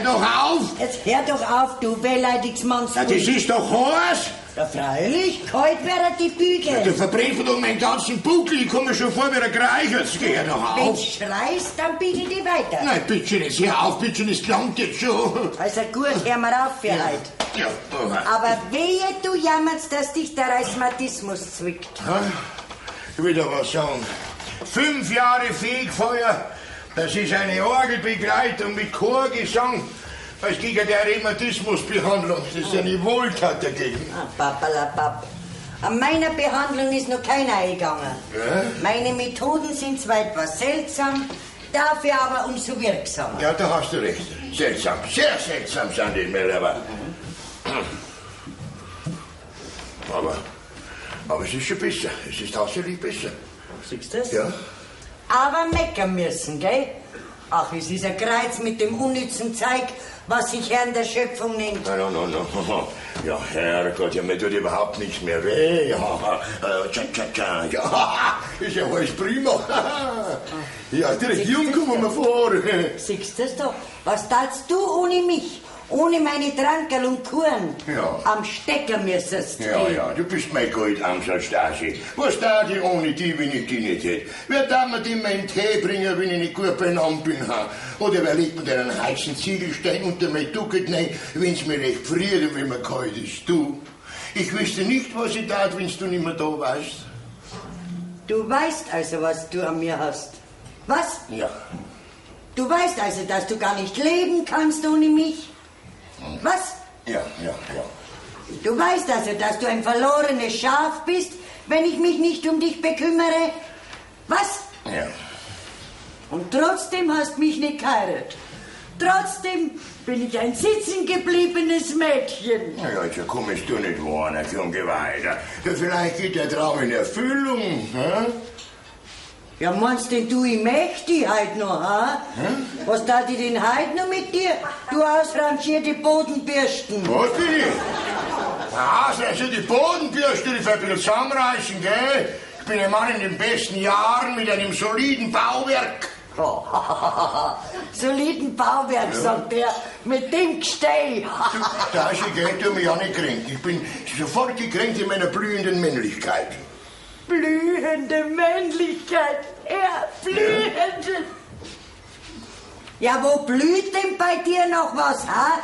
doch auf! Jetzt hör doch auf, du wehleidiges Ja, das ist doch heiß! Ja, freilich, kalt wäre die Bügel. Du verbrennst doch meinen ganzen Buckel, ich komme mir schon vor wie ein Greicher. Jetzt geh doch Wenn auf! schreist, dann biegel die weiter. Nein, bitte nicht, hör auf, bitte, es langt jetzt schon. Also gut, hör mal auf für heute. Ja, oh. Aber wehe, du jammerst, dass dich der Rheumatismus zwickt. Ich will dir was sagen. 5 Jahre Fegfeuer, das ist eine Orgelbegleitung mit Chorgesang. Als gegen der Rheumatismusbehandlung. Das ist eine Wohltat dagegen. Ah, Papperlapapp. An meiner Behandlung ist noch keiner eingegangen. Ja? Meine Methoden sind zwar etwas seltsam, dafür aber umso wirksamer. Ja, da hast du recht. Seltsam, sehr seltsam sind die, mein Lieber. Aber es ist schon besser. Es ist tatsächlich besser. Siehst du das? Ja. Aber meckern müssen, gell? Ach, es ist ein Kreuz mit dem unnützen Zeug, was sich Herrn der Schöpfung nennt. No, no, no, no. Ja, Herrgott, ja, mir tut überhaupt nichts mehr weh. Ja, tja, tja, tja, ja, ist ja alles prima. Ja, direkt jung kommen wir vor. Siehst du das doch? Was tatst du ohne mich? Ohne meine Trankerl und Kuren? Ja. Am Stecker müsstest du Ja, gehen. ja, du bist mein Goldamsel, Stasi. Was tat ich ohne die, wenn ich die nicht hätte? Wer darf mir denn meinen Tee bringen, wenn ich nicht gut beieinander bin? Ha? Oder wer legt mir denn einen heißen Ziegelstein unter mein Ducket rein, wenn's mir recht friert und wenn mir kalt ist? Du, ich wüsste nicht, was ich tat, wenn's du nicht mehr da warst. Du weißt also, was du an mir hast. Was? Ja. Du weißt also, dass du gar nicht leben kannst ohne mich? Was? Ja, ja, ja. Du weißt also, dass du ein verlorenes Schaf bist, wenn ich mich nicht um dich bekümmere? Was? Ja. Und trotzdem hast mich nicht geheiratet. Trotzdem bin ich ein sitzen gebliebenes Mädchen. Na ja, jetzt kommst du nicht wohnen, junge weiter. Ja, vielleicht geht der Traum in Erfüllung, hä? Ja, meinst denn du, ich möchte dich heut noch, ha? Hm? Was tat ich denn heut noch mit dir, du ausrangierte Bodenbürsten? Was bin ich? Ausrangierte die Bodenbürste, die ein bisschen zusammenreißen, gell? Ich bin ein Mann in den besten Jahren mit einem soliden Bauwerk. Oh, soliden Bauwerk, ja. Sagt er, mit dem Gestell. Du, da ist die gell, du mich auch nicht kränkt. Ich bin sofort gekränkt in meiner blühenden Männlichkeit. Blühende Männlichkeit, ja, blühende. Ja, wo blüht denn bei dir noch was, ha?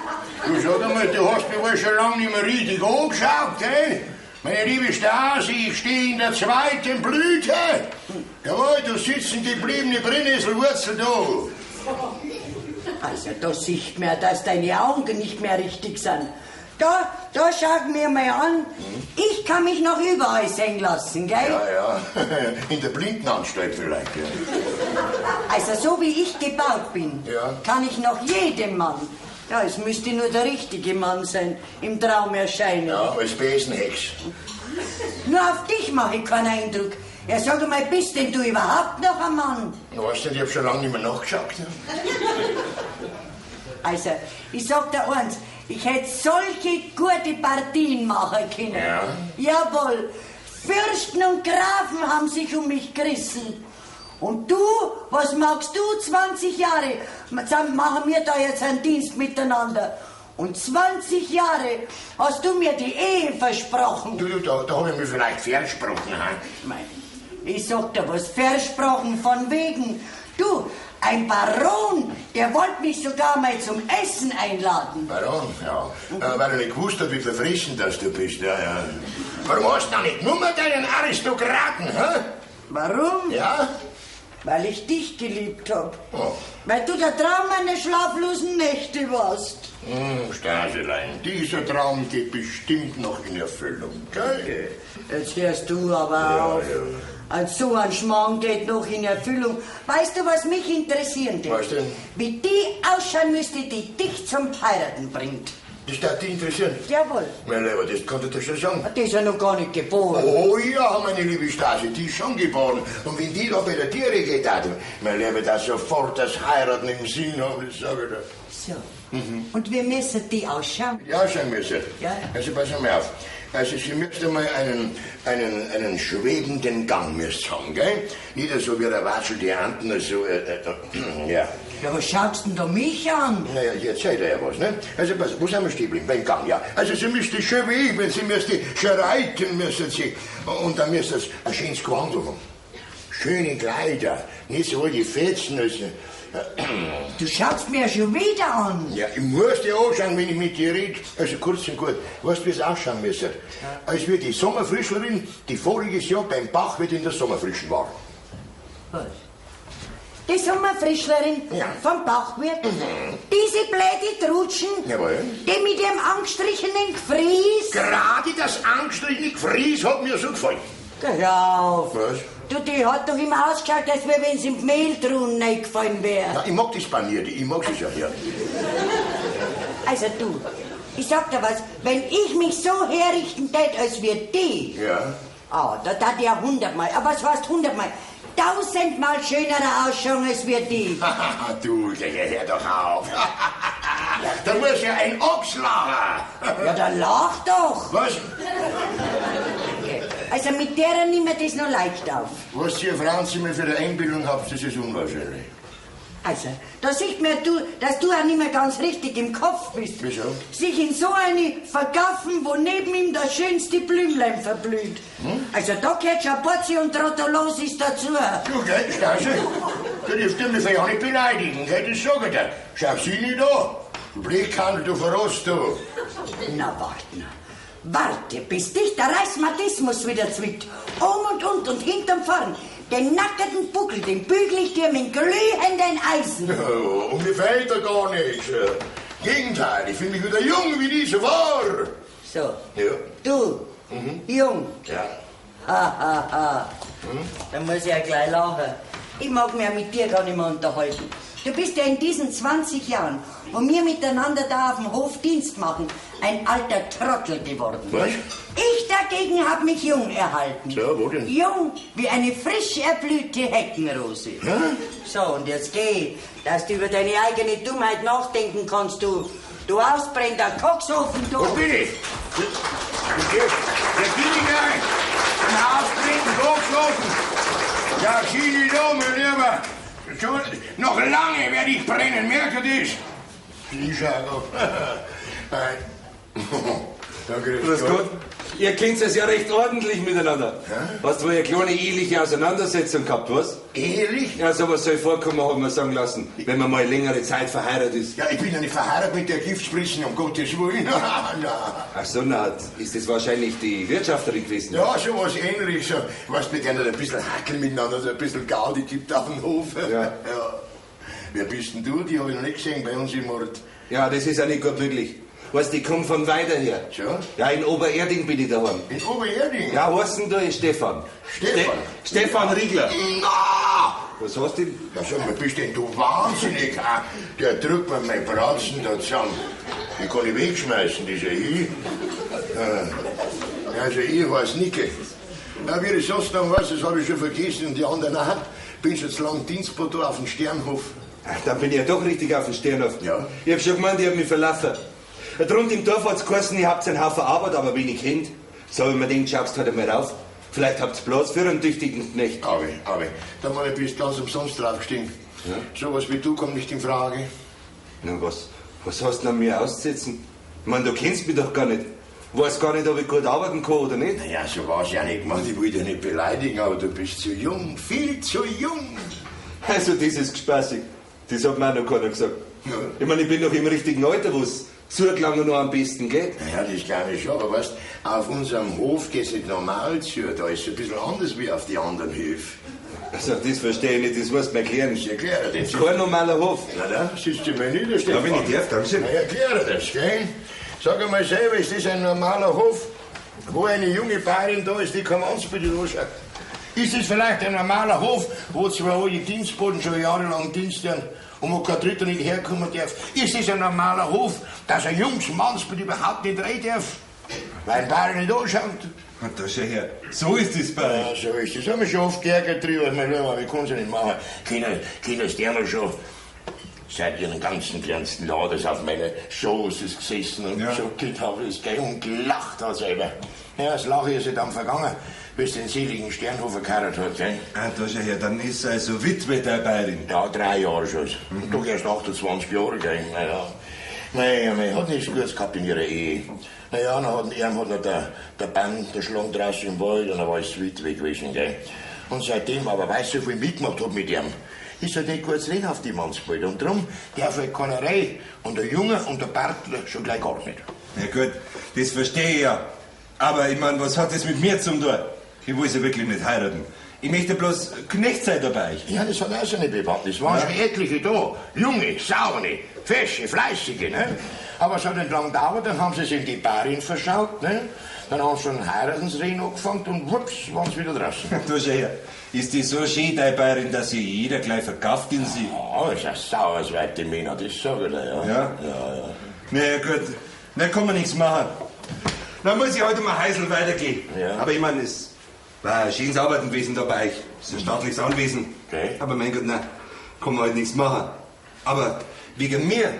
Du sag einmal, du hast mich wohl schon lange nicht mehr richtig angeschaut, gell? Meine liebe Stasi, ich stehe in der zweiten Blüte. Jawohl, du sitzen gebliebene Brennnesselwurzel da. Also, da sieht man, dass deine Augen nicht mehr richtig sind. Da schau mir mal an. Ich kann mich noch überall sehen lassen, gell? Ja, ja. In der Blindenanstalt vielleicht, ja. Also, so wie ich gebaut bin, ja, kann ich noch jedem Mann, ja, es müsste nur der richtige Mann sein, im Traum erscheinen. Ja, als Besenhex. Nur auf dich mache ich keinen Eindruck. Ja, sag mal, bist denn du überhaupt noch ein Mann? Du weißt nicht, ich hab schon lange nicht mehr nachgeschaut. Ja. Also, ich sag dir eins, ich hätte solche gute Partien machen können. Ja? Jawohl. Fürsten und Grafen haben sich um mich gerissen. Und du, was magst du, 20 Jahre? Machen wir da jetzt einen Dienst miteinander. Und 20 Jahre hast du mir die Ehe versprochen. Du, da habe ich mich vielleicht versprochen. Hein? Ich sag dir was, versprochen von wegen. Du, ein Baron, der wollte mich sogar mal zum Essen einladen. Baron, ja. Weil er nicht gewusst hat, wie verfressen das du bist. Ja, ja. Warum hast du noch nicht nur deinen Aristokraten, hä? Warum? Ja? Weil ich dich geliebt hab. Oh. Weil du der Traum meiner schlaflosen Nächte warst. Staselein, dieser Traum geht bestimmt noch in Erfüllung, gell? Jetzt hörst du aber ja, auf. Ja. Und so ein Schmarrn geht noch in Erfüllung. Weißt du, was mich interessieren würde? Was denn? Wie die ausschauen müsste, die dich zum Heiraten bringt. Das darf dich interessieren? Jawohl. Mein Lieber, das kann ich dir schon sagen. Die ist ja noch gar nicht geboren. Oh ja, meine liebe Stasi, die ist schon geboren. Und wenn die da bei der Tiere geht, mein Lieber, da sofort das Heiraten im Sinn haben, das sag ich dir. So. Mhm. Und wie müssen die ausschauen? Die ausschauen müssen? Ja. Also pass mal auf. Also Sie müssten mal einen schwebenden Gang müsst haben, gell? Nicht so wie der Watschel die Anten, so, ja. Ja, was schaust denn da mich an? Naja, ich erzähl dir ja was, ne? Also, pass, wo sind wir stehen geblieben? Beim Gang, ja. Also, Sie müssten schön wie ich, wenn Sie müssten schön reiten, müssen Sie. Und dann müssen Sie ein schönes Gewand haben. Schöne Kleider, nicht so alte Fetzen. Also. Du schaust mir ja schon wieder an. Ja, ich muss dir anschauen, wenn ich mit dir rede. Also kurz und gut, weißt du, wie es ausschauen müsste? Als wir die Sommerfrischlerin, die voriges Jahr beim Bachwirt in der Sommerfrischen war. Was? Die Sommerfrischlerin vom Bachwirt? Diese blöde Trutschen? Jawohl. Die mit dem angestrichenen Gefries? Gerade das angestrichene Gefries hat mir so gefallen. Geh auf. Was? Du, die hat doch immer ausgeschaut, als wenn sie im Mehltruhen reingefallen wäre. Ja, ich mag das Panierte, ich mag es ja, ja. Also du, ich sag dir was, wenn ich mich so herrichten tät, als wir die... Ja. Ah, da tat ja 100-mal, aber was heißt 100-mal? 1000-mal schönerer ausschauen als wir die. Du, ja, hör doch auf. Da muss ja ein Ochs lachen. Ja, dann lach doch. Was? Also mit der nehmen wir das noch leicht auf. Was ihr Frauenzimmer für eine Einbildung habt, das ist unwahrscheinlich. Also, da sieht man, du, dass du auch nicht mehr ganz richtig im Kopf bist. Wieso? Sich in so eine vergaffen, wo neben ihm das schönste Blümlein verblüht. Hm? Also da gehört schon Porzi und Trotolosis dazu. Du, gell, Stasi, du darfst mich ja nicht beleidigen, gell, das sag ich dir. Schau sie nicht an. Du Blechkandel, du Verrost, du. Na, warte na. Warte, bis dich der Reismatismus wieder zwickt. Um und hinterm Vorn. Den nackerten Buckel, den bügel ich dir mit glühenden Eisen. Ja, und mir fehlt da gar nichts. Gegenteil, ich fühle mich wieder jung, wie nie zuvor. So. Ja. Du, jung. Ja. Ha, ha, ha. Da muss ich ja gleich lachen. Ich mag mich ja mit dir gar nicht mehr unterhalten. Du bist ja in diesen 20 Jahren, wo wir miteinander da auf dem Hof Dienst machen, ein alter Trottel geworden. Was? Ich dagegen hab mich jung erhalten. So, wo denn? Jung wie eine frisch erblühte Heckenrose. Hä? So, und jetzt geh, dass du über deine eigene Dummheit nachdenken kannst, du. Du ausbrennender Kochsofen, du. Wo bin ich? Der bin ich gar nicht. Ein ausbrennender Kochsofen. Ja, sieh dich da, mein Lieber. Schon, noch lange werde ich brennen, merkst du das? Ich schau Danke, Grüß Gott. Ihr kennt es ja recht ordentlich miteinander. Ja? Hast du wohl eine kleine eheliche Auseinandersetzung gehabt, was? Ehelich? Ja, sowas soll vorkommen, hat man sagen lassen, wenn man mal längere Zeit verheiratet ist. Ja, ich bin ja nicht verheiratet mit der Giftspritzen, um Gottes Willen. Na. Ach so, na, ist das wahrscheinlich die Wirtschafterin gewesen? Ja, sowas ähnliches. Weißt du, mit denen ein bisschen Hackeln miteinander, so ein bisschen Gaudi gibt auf dem Hof. Ja. Ja. Wer bist denn du? Die habe ich noch nicht gesehen bei uns im Ort. Ja, das ist ja nicht gut möglich. Weißt du, ich komm von weiter her. Schon? Ja, in Obererding bin ich daheim. In Obererding? Ja, heißt denn du Stefan? Stefan? Stefan Riegler. Na! Was hast du denn? Ja, sag mal, bist denn du wahnsinnig? Ah, der drückt mir mein Bratzen da zusammen. Die kann ich wegschmeißen, dieser ich. Also ich weiß Nicke. Na, wie ich sonst noch weiß, das habe ich schon vergessen und die anderen auch. Bin schon zu lang Dienstbote auf dem Sternhof. Ach, dann bin ich ja doch richtig auf dem Sternhof. Ja. Ich hab schon gemeint, ich hab mich verlaufen. Drunten im Dorf hat's geheißen, ihr habt einen Haufen Arbeit, aber wenig Hände. So hab ich mir gedacht, schaust halt einmal rauf. Vielleicht habt's Platz für einen tüchtigen Knecht. Aber, da mal bist du ganz umsonst draufgestiegen. Ja? Sowas wie du kommt nicht in Frage. Na, was hast du denn an mir auszusetzen? Ich mein, du kennst mich doch gar nicht. Weiß gar nicht, ob ich gut arbeiten kann oder nicht. Naja, so war's ja nicht gemacht. Ich will dich nicht beleidigen, aber du bist zu jung, viel zu jung. Also, das ist gespaßig. Das hat mir auch noch keiner gesagt. Ja. Ich mein, ich bin noch im richtigen Alter, wo's zugelangen noch am besten geht. Naja, das glaube ich schon, aber weißt, auf unserem Hof geht's nicht normal zu. Da ist es ein bisschen anders wie auf die anderen Höfe. Also, das verstehe ich nicht, das musst du mir erklären. Ich erkläre das. Kein normaler Hof. Na, na, sitzt du mir nieder, Stefan. Ja, wenn ich darf, danke schön. Na, erkläre das, gell? Sag einmal selber, ist das ein normaler Hof, wo eine junge Bäuerin da ist, die kein Mannsbild anschaut? Ist das vielleicht ein normaler Hof, wo zwei alte Dienstboten schon jahrelang Dienst tun und wo kein Dritter nicht herkommen darf? Ist das ein normaler Hof, dass ein junges Mannsbild überhaupt nicht rein darf, weil ein Bauer nicht anschaut? Und da schau her, so ist das bei euch. Ja, so ist das. Haben wir schon oft geärgert drüber, mein Lieber, wir können es ja nicht machen. Kinder sterben schon seit ihren ganzen kleinsten Laders auf meiner Schoß ist gesessen und Ja. geschuckelt habe, ist gell, und gelacht hat selber. Ja, das Lache ist ja dann vergangen, bis den seligen Sternhofer geheiratet hat, gell? Ah, da schau her, dann ist sie also Witwe der Bayerin. Ja, 3 Jahre schon. Und doch erst 28 Jahre, gell? Naja. Naja, man hat nichts Gutes gehabt in ihrer Ehe. Naja, dann hat, ihm hat noch der Bann, der Schlong draußen im Wald und dann war es Witwe gewesen, gell? Und seitdem aber, weil ich so viel mitgemacht hab mit ihm, ist halt nicht gut reden auf die Mannsbild. Und drum darf halt keiner rein. Und der Junge und der Bartler schon gleich gar nicht. Ja gut, das verstehe ich ja. Aber ich mein, was hat das mit mir zum tun? Ich will sie wirklich nicht heiraten. Ich möchte bloß Knecht sein dabei. Ja, das hat auch seine Bewandtnis. Es waren schon etliche da. Junge, saubere, fesche, fleißige, ne? Aber es hat nicht lang gedauert, dann haben sie sich in die Barin verschaut, ne? Dann haben sie schon einen Heiratensreden angefangen und wups, waren sie wieder draußen. Du schau her, ist die so schön, deine Bayerin, dass sie jeder gleich verkauft in sie? Ja, ist ein saures Weib, die Mina, das sag ich dir, ja. Ja? Ja, ja. Na ja, gut, dann kann man nichts machen. Dann muss ich heute mal Heisel weitergehen. Ja. Aber ich mein, es war ein schönes Arbeiten gewesen da bei euch. Es ist ein staatliches Anwesen. Okay. Aber mein Gott, nein, kann man halt nichts machen. Aber wegen mir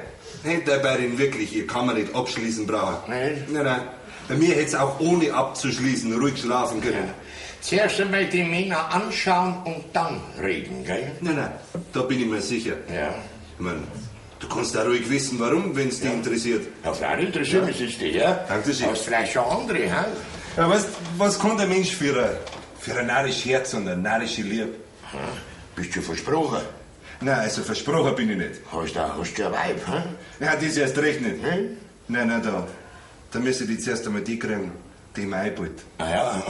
hätte der Bayerin wirklich ihr Kammer nicht abschließen brauchen. Nein. Nein, nein. Bei mir hätte es auch ohne abzuschließen ruhig schlafen können. Ja. Zuerst einmal die Mina anschauen und dann reden, gell? Nein, nein, da bin ich mir sicher. Ja. Ich mein, du kannst da ruhig wissen, warum, wenn's dich interessiert. Ja, freilich interessiert mich das die, ja? Danke schön. Hast vielleicht schon andere, hä? Ja, weißt, was kann der Mensch für ein narrisch Herz und eine narrische Liebe? Hm? Bist du versprochen? Nein, also versprochen bin ich nicht. Hast du ein Weib, hä? Ja, das erst recht nicht. Hm? Nein, nein, da müsste ich zuerst einmal die kriegen, die mir einbaut. Ah ja,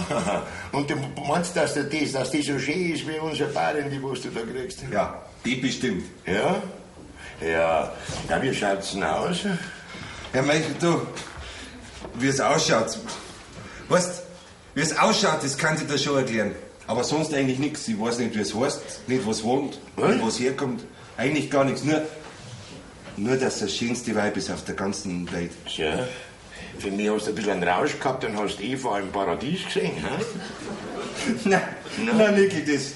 und du meinst, dass die so schön ist wie unsere Bayerin, die was du da kriegst? Ja, die bestimmt. Ja? Ja, ja, wie schaut's denn aus? Ja, mei, du, wie es ausschaut. Weißt, wie es ausschaut, das kann ich dir schon erklären. Aber sonst eigentlich nix. Ich weiß nicht, wie es heißt, nicht was wohnt, Was? nicht was herkommt. Eigentlich gar nichts. Nur, dass das schönste Weib ist auf der ganzen Welt. Ja, für mich hast du ein bisschen einen Rausch gehabt und hast Eva im Paradies gesehen, hä? Nein, nein, wirklich,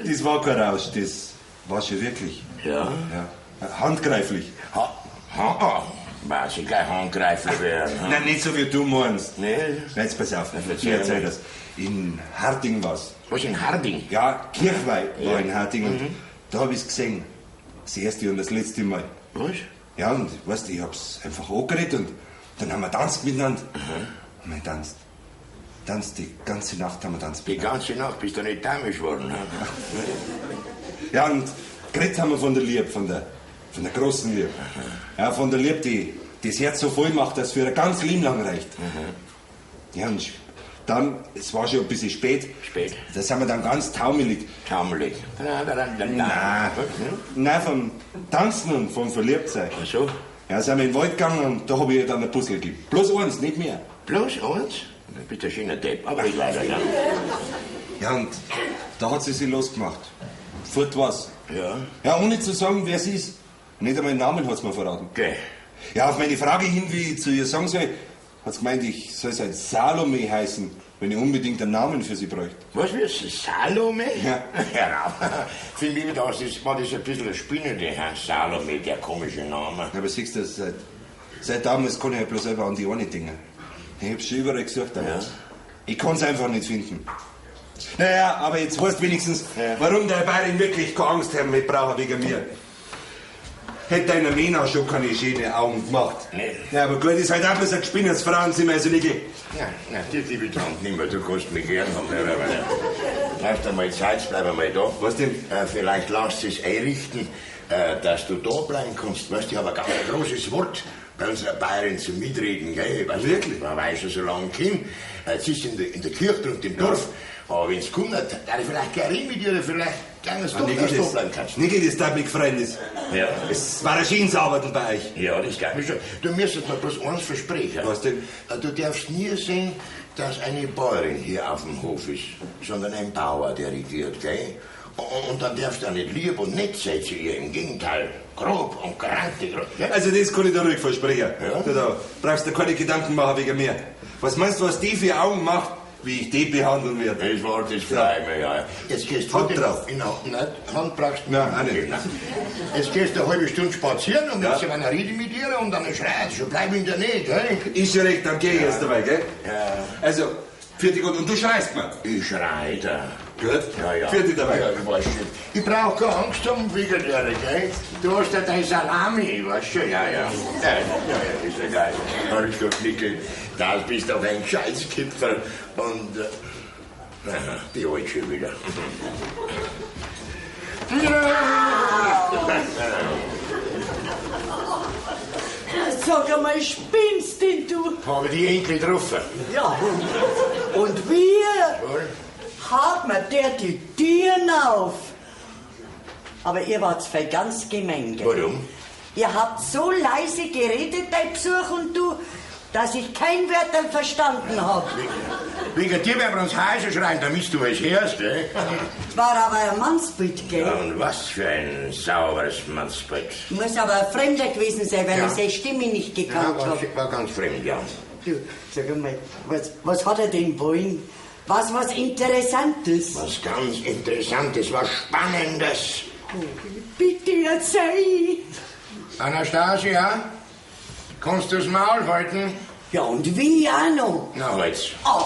das war kein Rausch, das war schon wirklich. Ja? Ja. Handgreiflich. Ha, ha, weiß ich gleich handgreiflich werden. Hä? Nein, nicht so wie du meinst. Nee. Nein, jetzt pass auf, Na, ich erzähl erzähl mal. das. In Harting war's. Was in Harding? Ja, Kirchweih war in Harting und Mhm. da hab ich's gesehen. Das erste und das letzte Mal. Was? Ja, und weißt du, ich hab's einfach angeredet und dann haben wir tanzt miteinander. Und wir tanzt. Tanzt, die ganze Nacht haben wir tanzt. Die ganze Nacht bist du nicht dämisch geworden, hä? Ja, und geredet haben wir von der Liebe, von der großen Liebe. Ja, von der Liebe, die das Herz so voll macht, dass es für ein ganz Leben lang reicht. Ja, und dann, es war schon ein bisschen spät. Spät. Da sind wir dann ganz taumelig. Taumelig. Nein. Nein. Nein, vom Tanzen und vom Verliebtsein. Ach so. Ja, sind wir in den Wald gegangen und da hab ich ihr dann ein Puzzle gegeben. Bloß eins, nicht mehr. Bloß eins? Du bist ein schöner Depp, aber ich leider, ja. Ja, und da hat sie sich losgemacht. Fort war's. Ja. Ja, ohne zu sagen, wer sie ist. Nicht einmal den Namen hat's mir verraten. Okay. Ja, auf meine Frage hin, wie ich zu ihr sagen soll, hat sie gemeint, ich soll halt Salome heißen, wenn ich unbedingt einen Namen für sie bräuchte. Was wirst du? Salome? Ja. Hör auf. Für mich war das ein bisschen eine Spinne, der Herr Salome, der komische Name. Ja, aber siehst du, seit damals kann ich ja bloß selber an die eine denken. Ich hab's schon überall gesucht damals. Ja. Ich kann's einfach nicht finden. Naja, aber jetzt weißt du wenigstens, Ja. warum der Bayerin wirklich keine Angst haben mit brauchen wegen mir. Hätte deiner Mena schon keine schönen Augen gemacht. Nee. Ja, aber gut, ist halt auch bloß ein Gespinn als Frauenzimmer, also Niki. Ja, na, die liebe Tante nimmer, du kannst mich gern haben. Ja, aber hast einmal Zeit, bleib einmal da. Was denn? Vielleicht lässt es einrichten, dass du da bleiben kannst. Weißt du, ich habe ein ganz großes Wort bei unserer Bayerin zum Mitreden, gell? Weißt, du, Wirklich? Man weiß schon so lange hin. Jetzt ist in der Kirche und im Dorf. Aber wenn's kommt, dann darf ich vielleicht gleich reden mit ihr, vielleicht kann es doch, Niki, dass du da bleiben kannst. Niki, das darf mich freuen. Das, Ja. Es war ein schönes Arbeiten bei euch. Ja, das glaube ich schon. Du müsstest mir bloß eins versprechen. Was denn? Du darfst nie sehen, dass eine Bäuerin hier auf dem Hof ist, sondern ein Bauer, der regiert, gell? Und dann darfst du auch nicht lieb und nett sein zu ihr. Im Gegenteil, grob und grantig. Gell? Also das kann ich dir ruhig versprechen. Ja? Du, da brauchst dir keine Gedanken machen wegen mir. Was meinst du, was die für Augen macht, wie ich die behandeln werde? Das Wort ist frei, mir, ja. Jetzt gehst du Hand in- drauf. Nein, Hand brauchst du Nein, auch nicht. Nein. Jetzt gehst du eine halbe Stunde spazieren und Ja. dann ja. eine Rede mit ihr und dann schreit sie, bleib in der Nähe, gell? Ist schon recht, dann geh ich erst dabei, gell? Ja. Also, Fertig und du schreist mir. Ich schrei da. Gut? Ja, ja. Fertig dabei. Ja, ich weiß schon. Ich brauch keine Angst haben wegen der, gell? Du hast ja dein Salami, weißt du? Ja, ja. Ja, ja, ja, ist egal. Alles gut, Nickel. Das bist doch ein Scheißkipferl. Und, aha, die holt schon wieder. Sag einmal, spinnst denn du? Habe die Enkel getroffen. Ja, und wir hat mir der die Türen auf. Aber ihr wart's voll ganz gemein, gell? Warum? Ihr habt so leise geredet, dein Besuch und du, dass ich kein Wörterl verstanden hab. Wegen dir werden wir uns heiser schreien, damit du es hörst, gell? War aber ein Mannsbild, gell? Ja, und was für ein sauberes Mannsbild. Muss aber ein Fremder gewesen sein, weil Ja. ich seine Stimme nicht Ja, gekannt war, hab. war ganz fremd, ja. Du, sag einmal, was hat er denn wollen? Was Interessantes? Was ganz Interessantes, was Spannendes. Oh, bitte erzähl. Anastasia, kannst du das Maul halten? Ja, und wie auch noch? Na, halt's. Ach,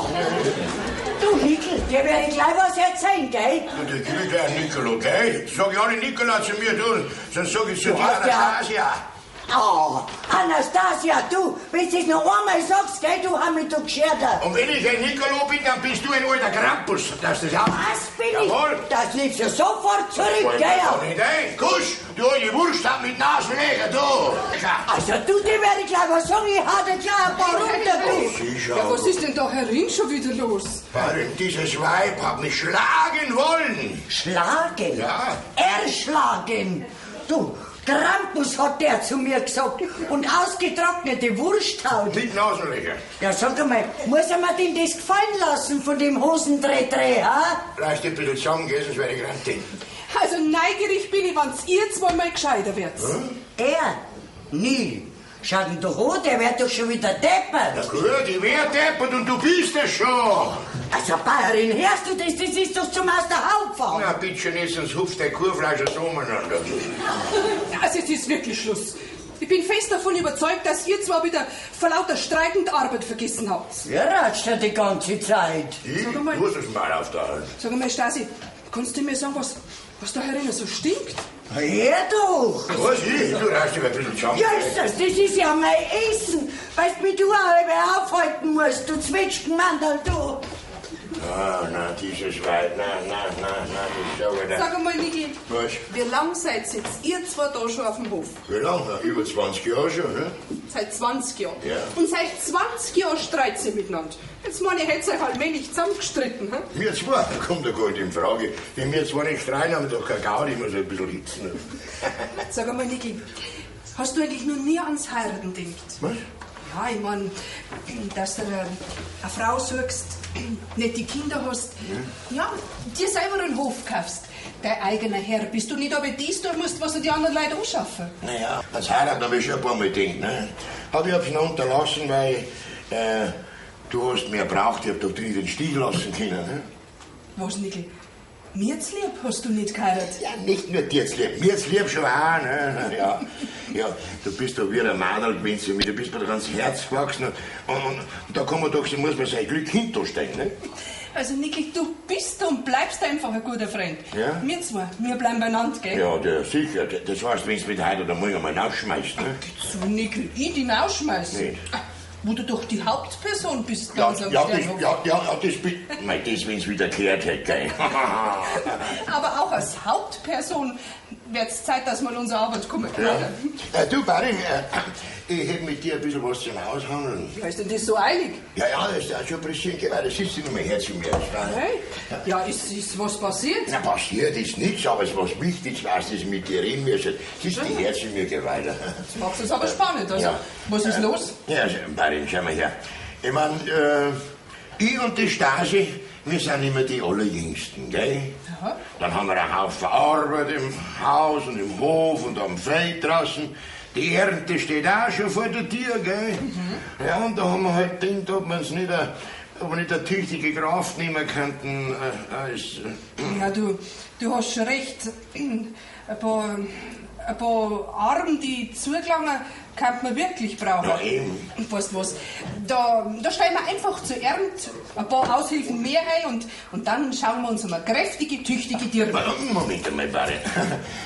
du Nickel, dir werde ich gleich was erzählen, gell? Du, der kriegt ja Nickel, okay? Sag ich auch nicht Nikola zu mir, du, sonst sag ich zu Du dir, hast ja- Anastasia. Oh, Anastasia, du, wenn du es noch einmal sagst, gell, du hast mich doch gescherter. Und wenn ich ein Nicolo bin, dann bist du ein alter Krampus. Dass das auch. Was bin ich? Jawohl. Das nimmst du sofort zurück, Wollen gell? wir doch nicht ein. Kusch, du alte Wurst hat mit Nasenlöcher, du. Also du, dir werde ich gleich was sagen, ich hau dir gleich ein paar runter, du. Sicher. Ja, was ist denn da herin schon wieder los? Warum dieses Weib hat mich schlagen wollen. Schlagen? Ja. Erschlagen? Du, Krampus hat der zu mir gesagt und ausgetrocknete Wursthaut. Mit Nasenlöcher. Ja, sag einmal, muss er mir denn das gefallen lassen von dem Hosendreh-Dreh, ha? Lass dich ein bisschen zusammen, gell, sonst werde ich grantig. Also neugierig bin ich, wenn's ihr zweimal gescheiter werdet. Er? Nie. Schau ihn doch an, der wird doch schon wieder Na deppert. gut, ich wär deppert und du bist es schon. Also, Bayerin, hörst du das? Das ist doch zum aus der Haut fahren. Na, bitte schön, jetzt, sonst hupft der Kurfleisch so umeinander. Also es ist wirklich Schluss. Ich bin fest davon überzeugt, dass ihr zwar wieder vor lauter streitend Arbeit vergessen habt. Ja, ratscht er die ganze Zeit. Ich Sag einmal. muss das mal auf der Hand. Sag einmal, Stasi, kannst du mir sagen, was da herinnen so stinkt? Hör doch! Was, ich? Du reißt dich ein bisschen zusammen. Ja, ist das, das ist ja mein Essen. Weißt du, wie du auch immer aufhalten musst, du Zwetschgenmandel, du. Ah, na, dieses Weib, na, na, na, na, das sag ich dir. Sag einmal, Niki, Was? wie lang seid jetzt ihr zwei da schon auf dem Hof? Wie lange? Über 20 Jahre schon, ne? Seit 20 Jahren. Ja. Und seit 20 Jahren streitet ihr miteinander. Jetzt meine ich, hättet ihr euch allmählich zusammengestritten. Hm? Wir zwei, da kommt doch gar nicht in Frage. Wenn wir zwei nicht streiten, haben wir doch keine Gaudi, ich muss ein bisschen hitzen. Sag einmal, Niki, hast du eigentlich noch nie ans Heiraten gedacht? Was? Ja, ich mein, dass du dir eine Frau suchst, nicht die Kinder hast, ja, dir selber einen Hof kaufst, dein eigener Herr bist du nicht, aber dies tun musst, was dir die anderen Leute anschaffen. Naja, ans Heiraten habe ich schon ein paar Mal gedacht, ne? Hab ich hab's noch unterlassen, weil du hast mehr braucht, ich hab doch dich nicht in den Stich lassen können, ne? Was, Nickel? Mir lieb hast du nicht geheiratet. Ja, nicht nur dir lieb, mir lieb schon auch, ne? Ja, ja, du bist doch wie ein Madel gewesen zu mir, du bist mir doch ans Herz gewachsen und da kann man doch, so muss man sein Glück hinterstehen, ne? Also, Nickel, du bist und bleibst einfach ein guter Freund. Ja? Wir zwei, wir bleiben beieinander, gell? Ja, der, sicher, das heißt, wenn's mit heute oder morgen mal rausschmeißt, ne? So, Nickel, ich dich rausschmeißen. Nicht. Ah, Wo du doch die Hauptperson bist, Ja, ganz am ja, das, Sternhof. ja, ja, ja, das, mei, das, wenn's wieder gehört hätte, gell? Aber auch als Hauptperson wird's Zeit, dass mal unsere Arbeit kommen. Ja. Du, Barry, ich hätte mit dir ein bisschen was zum Aushandeln. Ja, ist denn das so eilig? Ja, ja, das ist auch schon pressieren, weil das sitzt nicht mehr her zu mir. Hey? Ja, ist was passiert? Na, passiert ist nichts, aber es ist was Wichtiges, was das mit dir reden müssen. Siehst du, die Herz in mir weiter. Das macht es aber spannend. Also, Ja. was ist los? Ja, also, Barin, schau mal her. Ich mein, ich und die Stasi, wir sind immer die Allerjüngsten, gell? Aha. Dann haben wir einen Haufen Arbeit im Haus und im Hof und am Feld draußen. Die Ernte steht auch schon vor der Tür, gell? Ja, und da haben wir halt gedacht, ob wir uns nicht ein Ob wir nicht eine tüchtige Kraft nehmen könnten, als... Ja, du hast schon recht. Ein paar Arme, die zugelangen, könnte man wirklich brauchen. Ja, eben. Und weißt du was? Da stellen wir einfach zu Ernt ein paar Aushilfen mehr ein und dann schauen wir uns um eine kräftige, tüchtige Dirne. Moment einmal, Barin.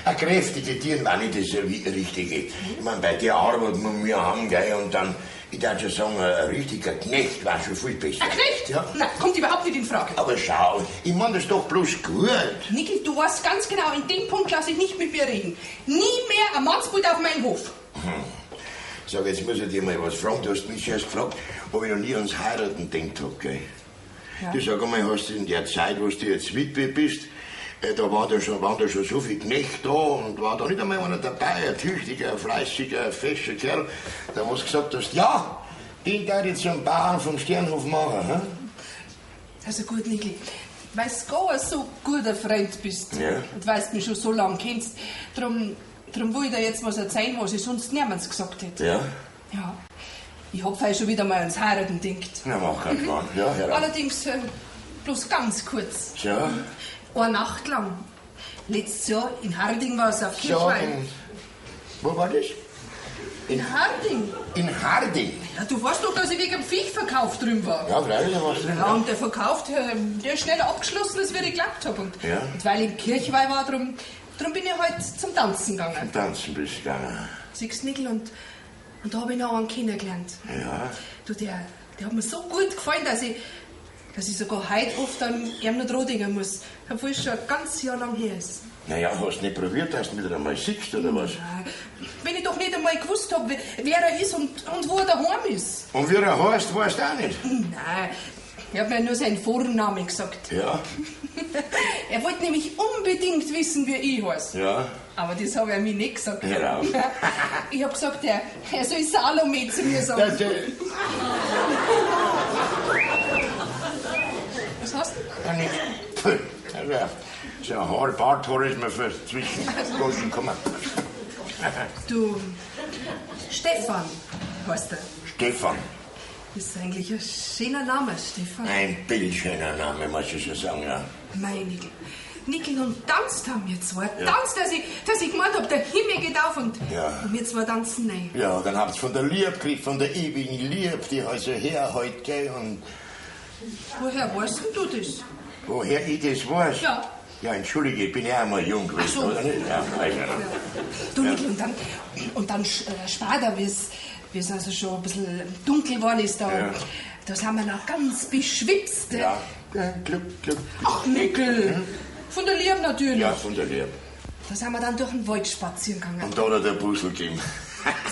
Eine kräftige Dirne war nicht das Richtige. Ich meine, bei der Arbeit, die wir haben, gell, und dann, ich darf schon sagen, ein richtiger Knecht war schon viel besser. Ein Knecht? Ja. Nein, kommt überhaupt nicht in Frage. Aber schau, ich meine das doch bloß gut. Nickel, du weißt ganz genau, in dem Punkt lasse ich nicht mit mir reden. Nie mehr ein Mannsbild auf meinen Hof. Sag, jetzt muss ich dir mal was fragen. Du hast mich erst gefragt, ob ich noch nie ans Heiraten gedacht hab, gell? Ja. Du sag einmal, hast du in der Zeit, wo du jetzt Witwe bist, da waren da schon so viele Knechte da und war da nicht einmal einer dabei, ein tüchtiger, fleißiger, fescher Kerl, da wo du gesagt hast, ja, den darf ich zum Bauern vom Sternhof machen. Hm? Also gut, Nickel, weil du ein so guter Freund bist, ja, und weil du mich schon so lange kennst, drum will ich dir jetzt was erzählen, was ich sonst niemandem gesagt hätte. Ja? Ja. Ich hab vielleicht schon wieder mal ans Heiraten gedacht. Na, mach keinen Schmarrn. Ja, hör auf. Allerdings bloß ganz kurz. Ja? Eine Nacht lang. Letztes Jahr in Harding war es auf Kirchweih. Wo war das? In Harding. In Harding? Ja, du weißt doch, dass ich wegen dem Viechverkauf drüben war. Ja, freilich, da warst du drüben. Ja, und der Verkauf, der ist schneller abgeschlossen, als ich geglaubt hab. Und, ja, und weil ich in Kirchweih war, drum bin ich halt zum Tanzen gegangen. Zum Tanzen bist du gegangen. Siehst du, Nickel, und da hab ich noch einen kennengelernt. Ja. Du, der hat mir so gut gefallen, dass ich sogar heute oft an ihm noch dran denken muss, obwohl es schon ein ganzes Jahr lang her ist. Naja, hast du nicht probiert, dass du wieder einmal siehst, oder was? Nein, wenn ich doch nicht einmal gewusst hab, wer er ist und wo er daheim ist. Und wie er heißt, weißt du auch nicht? Nein, ich hab mir nur seinen Vornamen gesagt. Ja. Er wollte nämlich unbedingt wissen, wie ich heiße. Ja. Aber das habe ich mir nicht gesagt. Genau. Ich hab gesagt, er soll Salome zu mir sagen. Was hast du? Ja, nicht. Also, so ein Haar, Barthaar ist mir für zwischen Goschen gekommen. Du, Stefan heißt er. Stefan? Das ist eigentlich ein schöner Name, Stefan. Ein bildschöner Name, muss ich schon sagen, ja. Mein Nickel. Nickel, und tanzt haben wir zwei. Ja. Tanzt, dass ich gemeint hab, der Himmel geht auf und, ja, und wir zwei tanzen rein. Ja, dann habt's von der Lieb gekriegt, von der ewigen Lieb, die also herhält, gell, und... Woher weißt denn du das? Woher ich das weiß? Ja. Ja, entschuldige, ich bin ja einmal jung gewesen, so. oder nicht? Ja, also. Ja. Du, Nickel, und dann später, wie es also schon ein bisschen dunkel geworden ist, da, ja, da sind wir noch ganz beschwipst. Ja, ja, Glück, Glück. Ach, Nickel, Hm? Von der Lieb natürlich. Ja, von der Lieb. Da sind wir dann durch den Wald spazieren gegangen. Und da hat er den Puzzle gegeben.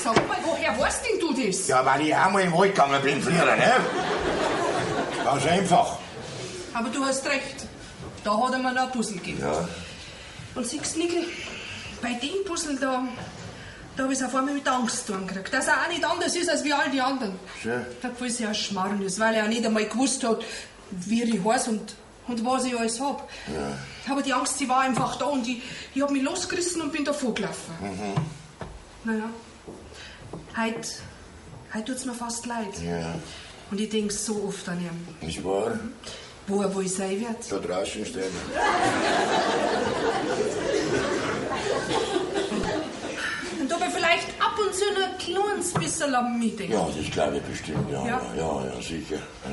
Sag mal, woher weißt denn du das? Ja, weil ich auch mal im Wald gegangen bin früher, ne? Ganz einfach. Aber du hast recht. Da hat er mir noch ein Puzzle gegeben. Ja. Und siehst du, Nickel, bei dem Puzzle da habe ich es auf einmal mit Angst tun gekriegt. Dass er auch nicht anders ist als wie all die anderen. Schön. Obwohl es ja ein Schmarrn ist, weil er auch nicht einmal gewusst hat, wie ich heiß und was ich alles hab. Ja. Aber die Angst, sie war einfach da und ich hab mich losgerissen und bin davor gelaufen. Mhm. Naja, heute tut's mir fast leid. Ja. Und ich denk so oft an ihn. Ist wahr? Wo er wohl sein wird. Da draußen stehen. Und ob er vielleicht ab und zu nur ein kleines bisschen an mich denkt. Ja, das glaube ich bestimmt. Ja, Ja. ja, ja, sicher. Ja.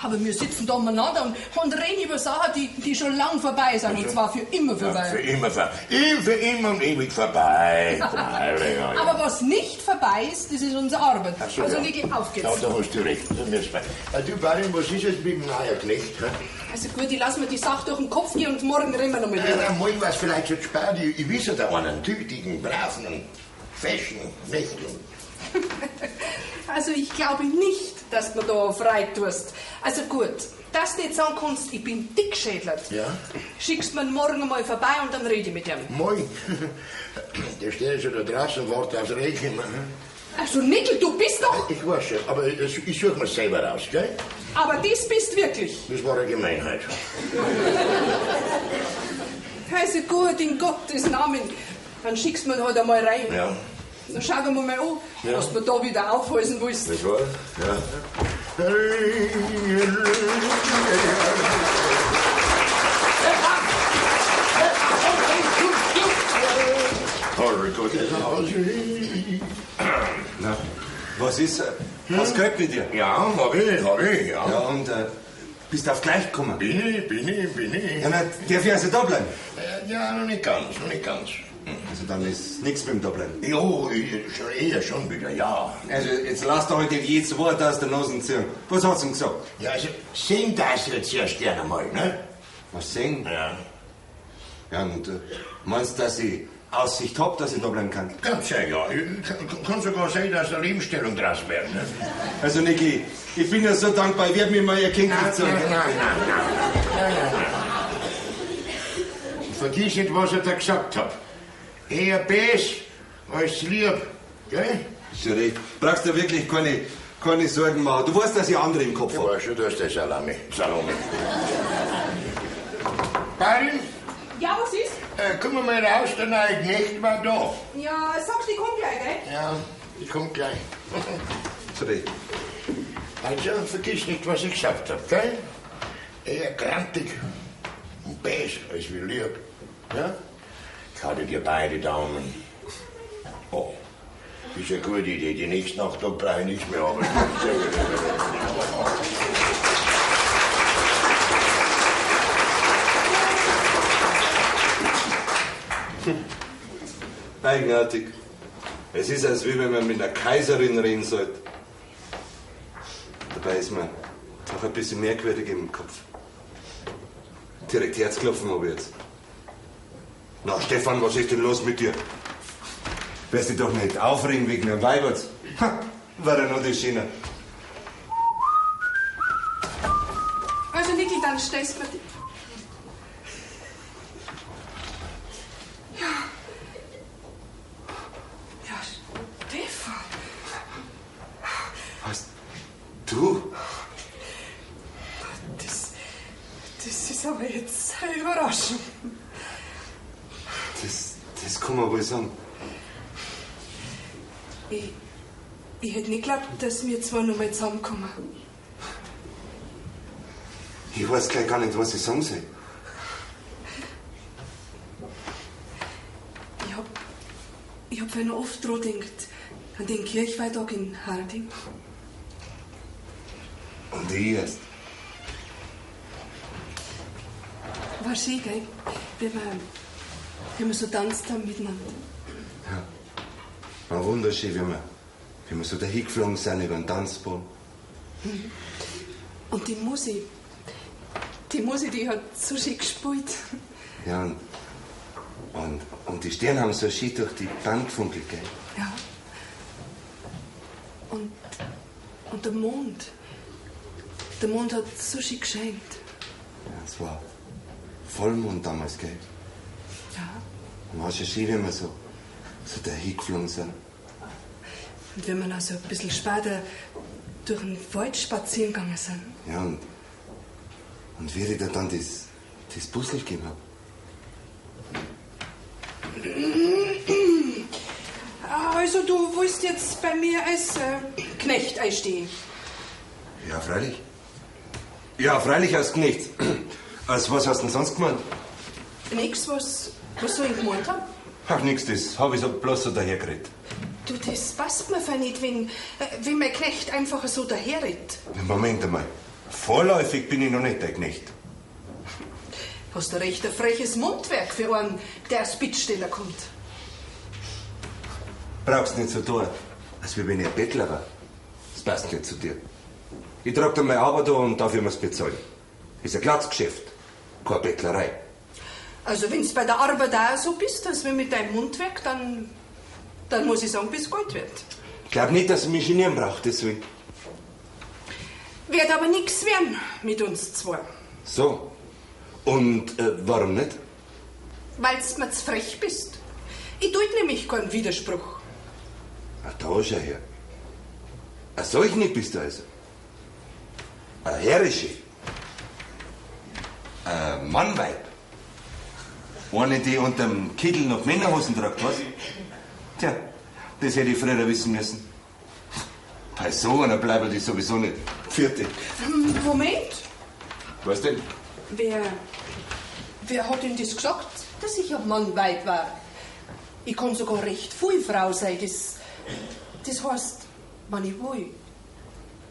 Aber wir sitzen da umeinander und reden über Sachen, die schon lang vorbei sind. Und zwar für immer vorbei. Ja, für immer vorbei. Für immer und ewig vorbei. Freilich, ja, ja. Aber was nicht vorbei ist, das ist unsere Arbeit. Ach so, also, ja. Niki, auf geht's. Ja, da hast du recht. Da müssen wir. Du, Barin, was ist jetzt mit dem neuen Knecht? Hä? Also gut, ich lass mir die Sache durch den Kopf gehen und morgen reden wir noch mal drüber. Ja, morgen war's vielleicht schon spät. Ich weiß ja da einen tüchtigen, braven, feschen Knecht. Also ich glaube nicht, dass du mir da frei tust. Also gut, dass du nicht sagen kannst, ich bin dickschädlert. Ja. Schickst mir morgen mal vorbei und dann rede ich mit ihm. Moin. Der steht ja schon da draußen und wartet aufs Regen. Also Nickel, du bist doch... Ich weiß schon, aber ich suche mir's selber raus, gell? Aber das bist wirklich. Das war eine Gemeinheit. Also gut, in Gottes Namen. Dann schickst du mir halt einmal rein. Ja. Dann schauen wir mal an, Ja. was du mir da wieder aufhalten willst. Das war? Ja. Na, was ist? Was gehört mit dir? Ja, hab ich, ja. Ja, und bist du auf gleich gekommen? Bin ich. Ja, na, darf ich also da bleiben? Ja, noch nicht ganz. Also dann ist nichts mit dem da bleiben. Jo, eher schon wieder, ja. Also jetzt lass doch heute jedes Wort aus der Nase ziehen. Was hat's denn gesagt? Ja, also sing das jetzt erst gerne mal, ne? Was singen? Ja. Ja, und meinst du, dass ich Aussicht hab, dass ich da bleiben kann? Ganz sicher, ja. Kann sogar sein, dass eine Lebensstellung draus wird, ne? Also, Niki, ich bin ja so dankbar, ich werde mir mal ihr Kind nicht sagen. Nein. Vergiss nicht, was ich da gesagt hab. Eher bes als lieb, gell? Schon recht. Brauchst du wirklich keine Sorgen machen. Du weißt, dass ich andere im Kopf Ich hab. weiß schon, du hast das Salami. Salome. Barin? Ja, was ist? Komm mal raus, der neue Knecht war da. Ja, sagst du, ich komm gleich, gell? Ja, ich komm gleich. Schon recht. Also, vergiss nicht, was ich gesagt hab, gell? Eher grantig und bes als wie lieb. Ja? Ich halte dir beide Daumen. Oh, ist eine gute Idee. Die nächsten 8 Tage brauche ich nichts mehr arbeiten. Eigenartig. Es ist, als wie wenn man mit einer Kaiserin reden sollte. Dabei ist man doch ein bisschen merkwürdig im Kopf. Direkt Herzklopfen hab ich jetzt. Na, Stefan, was ist denn los mit dir? Wirst dich doch nicht aufregen wegen einem Weiberts. Ha, war ja noch die Schiene. Also, Niki, dann stellst du mir die... Ja. Ja, Stefan. Was? Du? Das ist aber jetzt eine Überraschung. Das kann man wohl sagen. Ich hätte nicht geglaubt, dass wir zwei noch mal zusammenkommen. Ich weiß gleich gar nicht, was ich sagen soll. Ich hab noch oft dran gedacht, an den Kirchweihtag in Harding. Und ich erst. War schön, gell? Wenn wir so tanzt haben miteinander. Ja. War wunderschön, wie wir so dahingeflogen sind über den Tanzboden. Mhm. Und die Musik, die hat so schön gespielt. Ja, und die Sterne haben so schön durch die Band gefunkelt, gell? Ja. Und der Mond. Der Mond hat so schön gescheint. Ja, es war Vollmond damals, gell? Ja. Und war schon schön, wenn wir so dahingeflogen sind. Und wenn wir noch so ein bisschen später durch den Wald spazieren gegangen sind. Ja, und wie ich dir dann das Puzzle gegeben hab. Also, du willst jetzt bei mir als Knecht einstehen? Ja, freilich. Ja, freilich als Knecht. Als was hast du denn sonst gemeint? Nix, was soll ich gemeint haben? Ach, nix, das hab ich so bloß so dahergeredet. Du, das passt mir fein nicht, wenn mein Knecht einfach so daherredet. Moment einmal. Vorläufig bin ich noch nicht der Knecht. Hast du recht ein freches Mundwerk für einen, der als Bittsteller kommt. Brauchst nicht so tun, als wenn ich ein Bettler war. Das passt nicht zu dir. Ich trag dir meine Arbeit an und dafür musst du bezahlen. Ist ein Glatzgeschäft, keine Bettlerei. Also, wenn's bei der Arbeit auch so bist, als wenn mit deinem Mundwerk, dann muss ich sagen, bist Gold wert. Ich glaub nicht, dass ich mich genieren brauch, deswegen. Wird aber nix werden mit uns zwei. So. Und warum nicht? Weil's mir zu frech bist. Ich duld nämlich keinen Widerspruch. Ach, da schau her. Ein solch nicht bist du also. Ein herrische. Ein Mannweib. Eine, die unterm Kittel noch Männerhosen tragt, was? Tja, das hätte ich früher wissen müssen. Bei so einer bleibt die sowieso nicht. Vierte. Moment. Was denn? Wer hat denn das gesagt, dass ich ein Mann weit war? Ich kann sogar recht viel Frau sein. Das heißt, wenn ich will.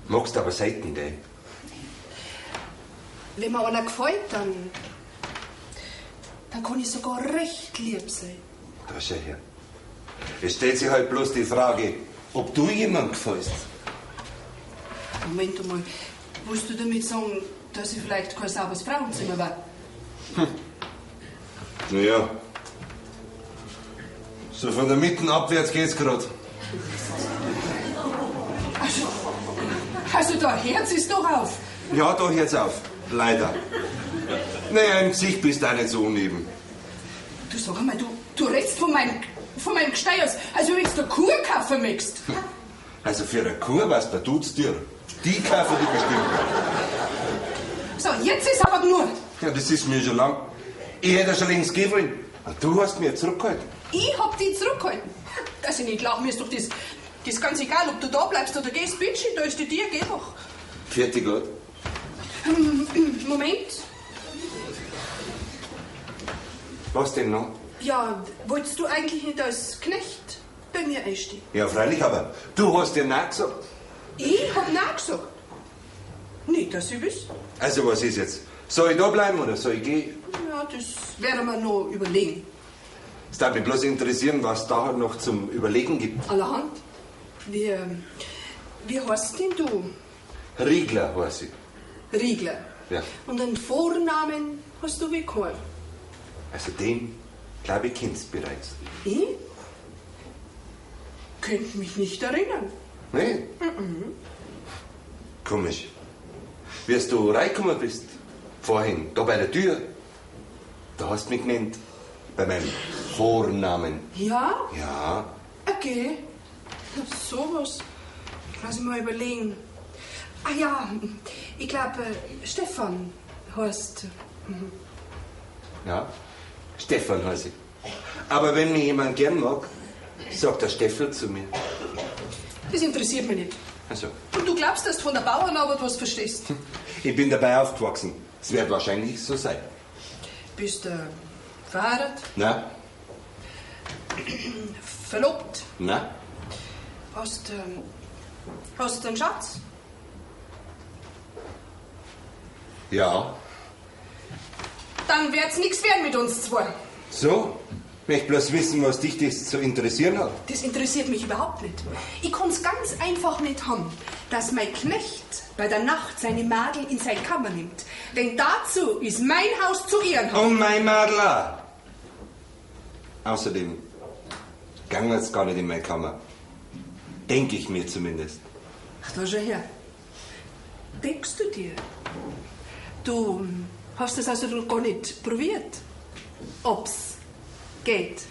Magst aber selten, gell? Wenn mir einer gefällt, dann kann ich sogar recht lieb sein. Da schau her. Es stellt sich halt bloß die Frage, ob du jemandem gefällst. Moment einmal. Willst du damit sagen, dass ich vielleicht kein sauberes Frauenzimmer war? Naja. So von der Mitte abwärts geht's grad. Also da hört's es doch auf. Ja, da hört's auf. Leider. Naja, im Gesicht bist du auch nicht so uneben. Du sag einmal, du redst von meinem Gestein aus, als wenn du eine Kuh kaufen möchtest. Also für eine Kuh was da tut's dir. Die kaufen die bestimmt. So, jetzt ist aber genug. Ja, das ist mir schon lang. Ich hätte schon längst gehen wollen. Und du hast mir zurückgehalten. Ich hab dich zurückgehalten. Dass ich nicht lach, mir ist doch das ganz egal, ob du da bleibst oder gehst. Bitte, da ist die Tür, geh doch. Fertig, Gott. Moment. Was denn noch? Ja, wolltest du eigentlich nicht als Knecht bei mir einstehen? Ja, freilich, aber du hast ja Nein gesagt. Ich hab Nein gesagt? Nicht, dass ich wüsste. Also, was ist jetzt? Soll ich da bleiben oder soll ich gehen? Ja, das werden wir noch überlegen. Es darf mich bloß interessieren, was da noch zum Überlegen gibt. Allerhand. Wie heißt denn du? Riegler heiß ich. Riegler? Ja. Und einen Vornamen hast du wie keinen? Also den, glaube ich, kennst du bereits. Ich? Könnte mich nicht erinnern. Nee? Mhm. Komisch. Wie du reingekommen bist, vorhin, da bei der Tür, da hast du mich genannt. Bei meinem Vornamen. Ja? Ja. Okay. Sowas. Lass mich mal überlegen. Ah ja, ich glaube, Stefan heißt. Mhm. Ja, Stefan heiß ich. Aber wenn mich jemand gern mag, sagt der Steffel zu mir. Das interessiert mich nicht. Ach so. Und du glaubst, dass du von der Bauernarbeit was verstehst? Ich bin dabei aufgewachsen. Es wird wahrscheinlich so sein. Bist du verheiratet? Nein. Verlobt? Nein. Hast du einen Schatz? Ja. Dann wird's nichts werden mit uns zwei. So? Möchte bloß wissen, was dich das zu interessieren hat. Das interessiert mich überhaupt nicht. Ich kann's ganz einfach nicht haben, dass mein Knecht bei der Nacht seine Madel in seine Kammer nimmt. Denn dazu ist mein Haus zu ehrenhaft. Und mein Madel auch. Außerdem gang jetzt gar nicht in meine Kammer. Denk ich mir zumindest. Ach, da schau her. Denkst du dir? Du hast es also noch gar nicht probiert, ob's geht.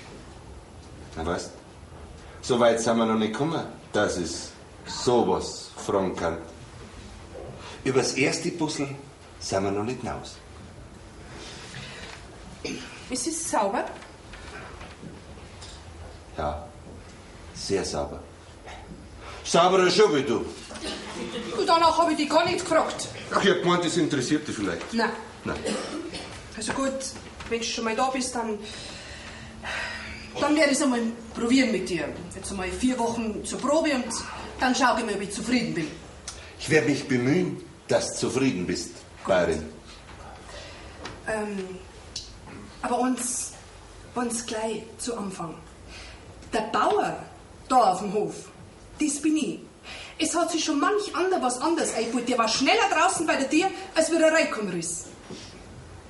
Na weißt, so weit sind wir noch nicht gekommen, dass es sowas fragen kann. Übers erste Puzzle sind wir noch nicht hinaus. Ist es sauber? Ja, sehr sauber. Sauberer schon wie du. Und danach habe ich dich gar nicht gefragt. Ach, ich hab gemeint, das interessiert dich vielleicht. Nein. Nein. Also gut, wenn du schon mal da bist, dann werde ich es einmal probieren mit dir. Jetzt einmal 4 Wochen zur Probe und dann schaue ich mal, ob ich zufrieden bin. Ich werde mich bemühen, dass du zufrieden bist, Bayerin. Aber uns gleich zu Anfang. Der Bauer da auf dem Hof, das bin ich. Es hat sich schon manch ander was anderes eingebaut. Der war schneller draußen bei der Tür, als wie er reingekommen ist.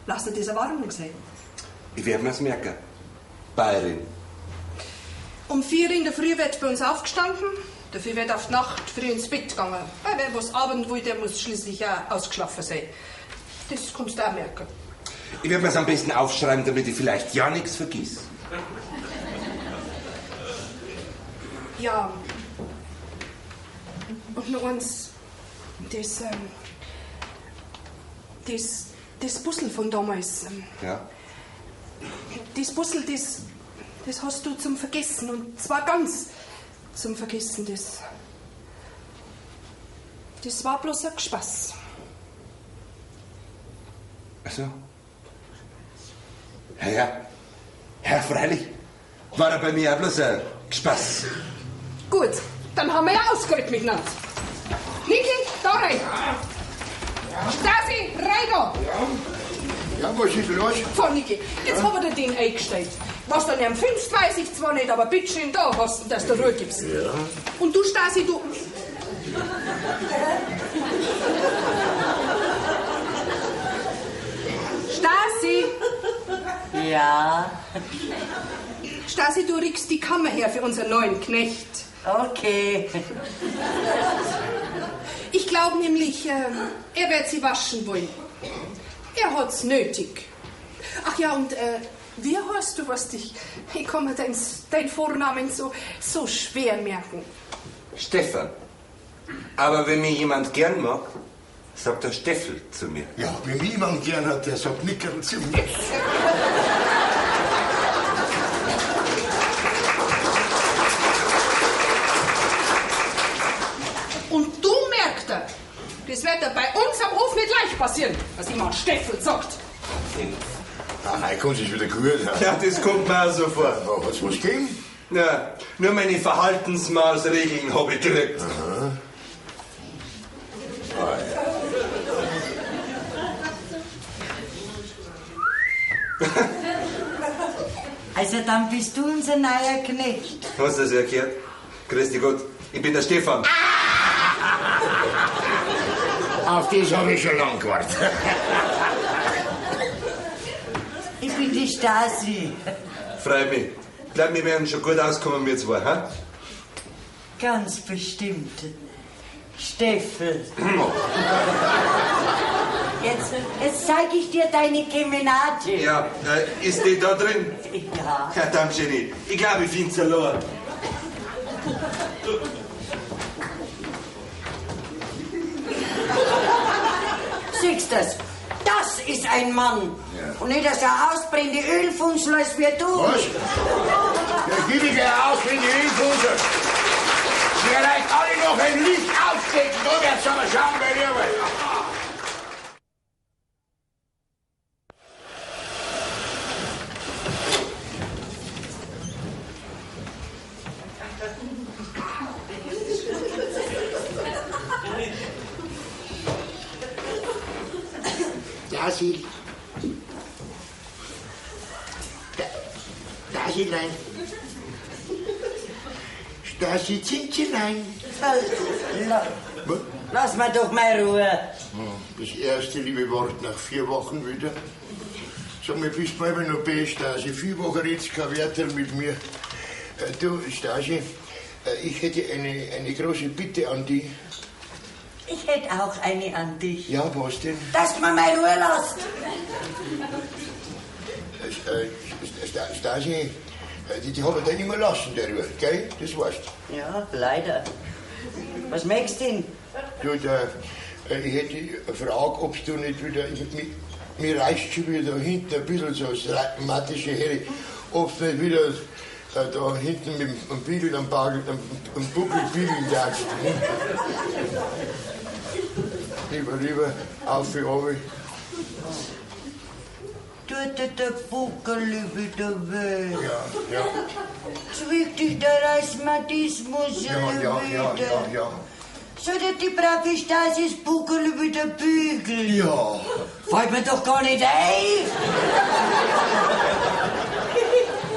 Lass dir das eine Warnung sein. Ich werde mir's merken. Bayerin. Um 4 in der Früh wird bei uns aufgestanden. Dafür wird auf die Nacht früh ins Bett gegangen. Weil wer was arbeiten will, der muss schließlich auch ausgeschlafen sein. Das kannst du auch merken. Ich werde mir's am besten aufschreiben, damit ich vielleicht ja nichts vergiss. Ja. Und noch eins. Das Puzzle von damals. Ja. Das Puzzle, das hast du zum Vergessen. Und zwar ganz zum Vergessen. Das war bloß ein Spaß. Ach so. Ja, ja. Ja, freilich. War er bei mir auch bloß ein Spaß. Gut, dann haben wir ja ausgeredet miteinander. Niki, da rein. Stasi, rein da. Ja, was ist los? Von Niki, jetzt haben wir dir den eingestellt. Was du an ihm findest, weiß ich zwar nicht, aber bitteschön da hast, dass du Ruhe gibst. Ja. Und du, Stasi, du... Stasi! Ja, Stasi, du riechst die Kammer her für unseren neuen Knecht. okay. Ich glaube nämlich, er wird sie waschen wollen. Er hat's nötig. Ach ja, und wie heißt du, was dich? Ich kann mir dein Vornamen so schwer merken. Stefan. Aber wenn mich jemand gern mag, sagt er Steffel zu mir. Ja, wenn mich jemand gern hat, der sagt Nickerl zu mir. Und du merkst er, das wird dir bei uns am Hof nicht leicht passieren, was jemand Steffel sagt. Ach, heute kommt es wieder gut. Ja, das kommt mir auch so vor. Ja, hat's was gegeben? Ja, nur meine Verhaltensmaßregeln hab ich gekriegt. Ah, ja. Also dann bist du unser neuer Knecht. Hast du das erklärt? Grüß dich Gott, ich bin der Stefan. Auf das habe ich schon lange gewartet. Ich bin die Stasi. Freut mich. Ich glaub, wir werden schon gut auskommen, wir zwei, hä? Ganz bestimmt. Steffel. Jetzt zeig ich dir deine Kemenate. Ja, ist die da drin? Ja. Ja, danke schön. Ich glaub, ich find's allein. Siehst das? Das ist ein Mann. Ja. Und nicht, dass er ausbrennende Ölfunzel ist wie du. Was? Ja, gib ich ja aus wie die Ölfunzel. Vielleicht alle noch ein Licht aufstecken, da wird's aber schauen, wer ihr wollt. Stasi. Stasilein. Stasi Zinzilein. Lass mal doch mal Ruhe. Das erste liebe Wort nach 4 Wochen wieder. Sag mir, bist du immer noch bei, Stasi? 4 Wochen redst kein Wörter mit mir. Du, Stasi, ich hätte eine große Bitte an dich. Ich hätte auch eine an dich. Ja, was denn? Dass man mal Ruhe lässt. Stasi, die hab ich dann immer lassen, der Ruhe, gell? Das weißt du. Ja, leider. Was möchtest du denn? Du, ich hätte eine Frage, ob du nicht wieder... Mir reicht schon wieder da hinten ein bisschen so das rheumatische Herre, ob du nicht wieder da hinten mit dem Biegel am Bagel, am Buckel biegeln darfst. Lieber, lieber, auf wie oben. Tut dir der Buckel wieder weh. Ja, ja. Zwickt dich der Rheumatismus Ja, ja, ja, ja, ja. Soll dir die brave Stasis Buckel wieder bügeln? Ja. Fällt mir doch gar nicht ein.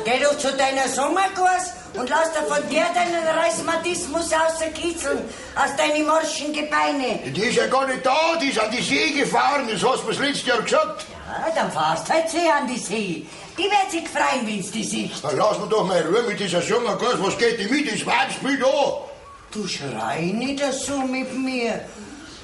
Geh doch zu deiner Sommerkurs und lass dir von der deinen Rheumatismus auskitzeln, aus deinen morschen Gebeine. Die ist ja gar nicht da, die ist an die See gefahren, das hast du mir das letzte Jahr gesagt. Ja, dann fahrst halt sie an die See. Die wird sich freuen, wenn's die sieht. Dann lass mir doch mal Ruhe mit dieser Sommerkurs, was geht die mit, das Weibsbild an? Du schrei nicht so mit mir.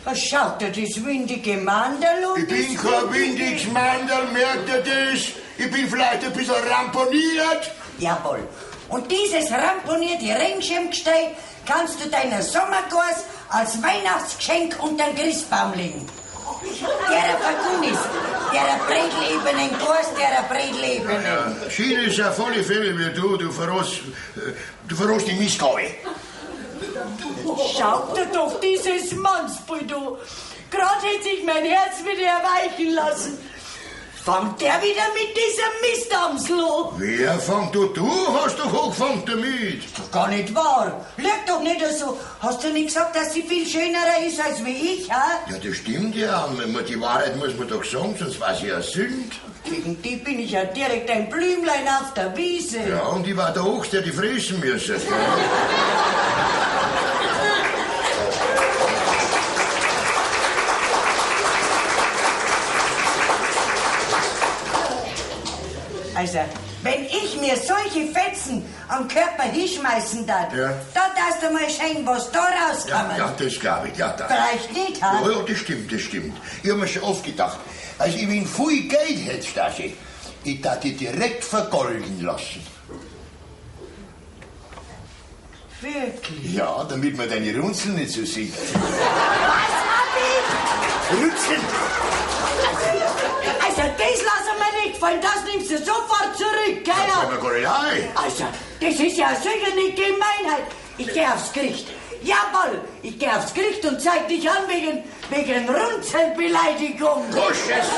Was schaut dir das windige Mandel und Ich bin kein windiges Mandel, merkt ihr das? Ich bin vielleicht ein bisschen ramponiert. Jawohl. Und dieses ramponierte Regenschirmgestell kannst du deiner Sommerkurs als Weihnachtsgeschenk unter den Christbaum legen. Der Verkunis, der Bredlebenen Kurs, der Bredlebenen. Ja, Schön ist auf alle Fälle wie du, du verrost die Mistgabel. Schaut dir doch dieses Mannsbild an. Grad hätte sich mein Herz wieder erweichen lassen. Fangt der wieder mit diesem Mistamsel an? Wer fängt du? Du hast doch angefangen damit. Doch gar nicht wahr. Lüg doch nicht so. Hast du nicht gesagt, dass sie viel schönerer ist als wie ich, ha? Ja, das stimmt ja. Die Wahrheit muss man doch sagen, sonst war sie ja Sünd. Gegen die bin ich ja direkt ein Blümlein auf der Wiese. Ja, und ich war der Ochs, der die fressen müssen. Also, wenn ich mir solche Fetzen am Körper hinschmeißen darf, Ja. da darfst du mal schauen, was da Ja, rauskommt. ja, das glaube ich, ja. Da. Vielleicht nicht, ha? Ja, ja, das stimmt, das stimmt. Ich hab mir schon oft gedacht, also ich wenn viel Geld hätte, Stasi, ich darf die direkt vergolden lassen. Wirklich? Ja, damit man deine Runzeln nicht so sieht. Was hab ich? Runzeln? Also, das lassen wir nicht gefallen, das nimmst du sofort zurück, gell? Das fällt mir gar nicht ein. Also, das ist ja sicher nicht Gemeinheit. Ich geh aufs Gericht. Jawohl, ich geh aufs Gericht und zeig dich an wegen Runzelbeleidigung. Gosch, jetzt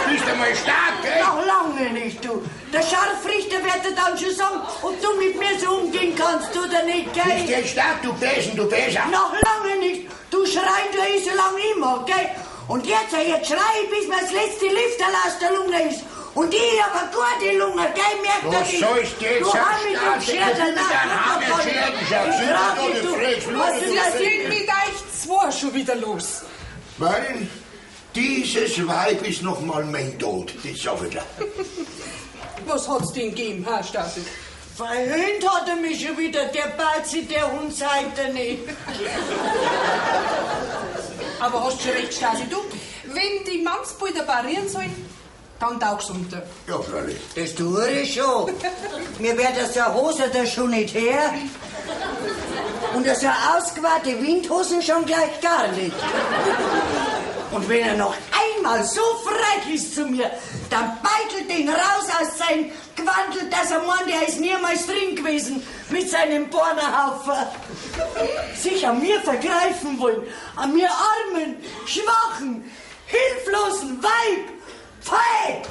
bist du mal stark, gell? Noch lange nicht, du. Der Scharfrichter wird dir dann schon sagen, ob du mit mir so umgehen kannst oder nicht, gell? Bist jetzt stark, du Besen, du Beser. Noch lange nicht. Du schreien du eh so lange immer, gell? Und jetzt schrei ich, bis mir das letzte Lüfterl aus der Lunge ist. Und ich hab eine gute Lunge, gell? Merkt Du ihr das? sollst jetzt Du hast mich am doch Start- geschert, Du danach. bist ein Hammer, Schergen, Ich frag dich, du du, fragst, was du du das Was ist denn mit euch zwei schon wieder los? Weil dieses Weib ist noch mal mein Tod, das sag ich dir. Was hat's denn gegeben, ha, Stasi? Verhöhnt hat er mich schon wieder, der Bazi, der Hund seid er nicht. Aber hast schon recht, Stasi, du. Wenn die Mannsbilder parieren sollen, dann taug's unter. Ja, freilich. Das tue ich schon. Mir wär das so eine Hose da schon nicht her. Und so eine ausgewahrte Windhosen schon gleich gar nicht. Und wenn er noch einmal so frech ist zu mir, dann beitelt ihn raus aus seinem Gewandel, dass er meint, er ist niemals drin gewesen mit seinem Bornerhaufen. Sich an mir vergreifen wollen, an mir armen, schwachen, hilflosen Weib. Pfei!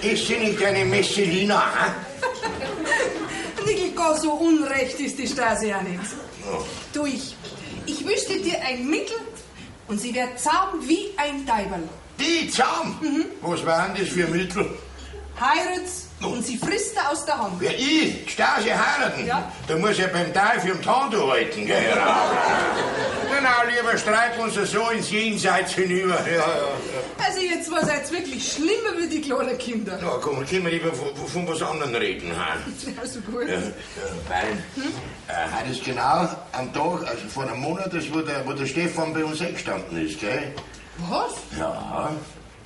Ist sie nicht eine Messelina, ha? Nickel, gar so unrecht ist die Stasi auch nicht. Du, ich wüsste dir ein Mittel und sie wär zahm wie ein Daiberl. Die zahm? Was waren das für Mittel? Heirat's und sie frisst er aus der Hand. Wer ich, Stasi heiraten? Ja. Da muss ja beim Teufel um die Hand halten, gell? Genau, lieber streiten uns so ins Jenseits hinüber. Ja, ja, ja. Also jetzt war's jetzt wirklich schlimmer wie die kleinen Kinder. Na, komm, können wir lieber von was anderem reden, ha? Also gut. Ja, ja, weil, heute ist genau am Tag, also vor einem Monat, das, wo der Stefan bei uns eingestanden ist, gell? Was? Ja.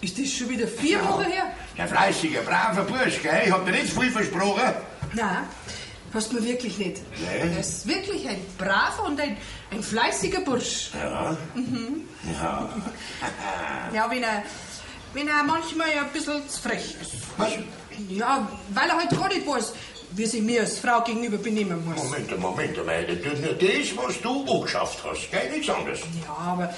Ist das schon wieder 4 Wochen her? Ein fleißiger, braver Bursch, gell? Ich hab dir nicht viel versprochen. Nein, hast mir wirklich nicht. Nee. Er ist wirklich ein braver und ein fleißiger Bursch. Ja. Ja. Ja, wenn er manchmal ein bisschen zu frech ist. Was? Ja, weil er halt gar nicht weiß, wie sich mir als Frau gegenüber benehmen muss. Moment, Moment, Moment. Der tut nur das, was du angeschafft hast, gell? Nichts anderes. Ja, aber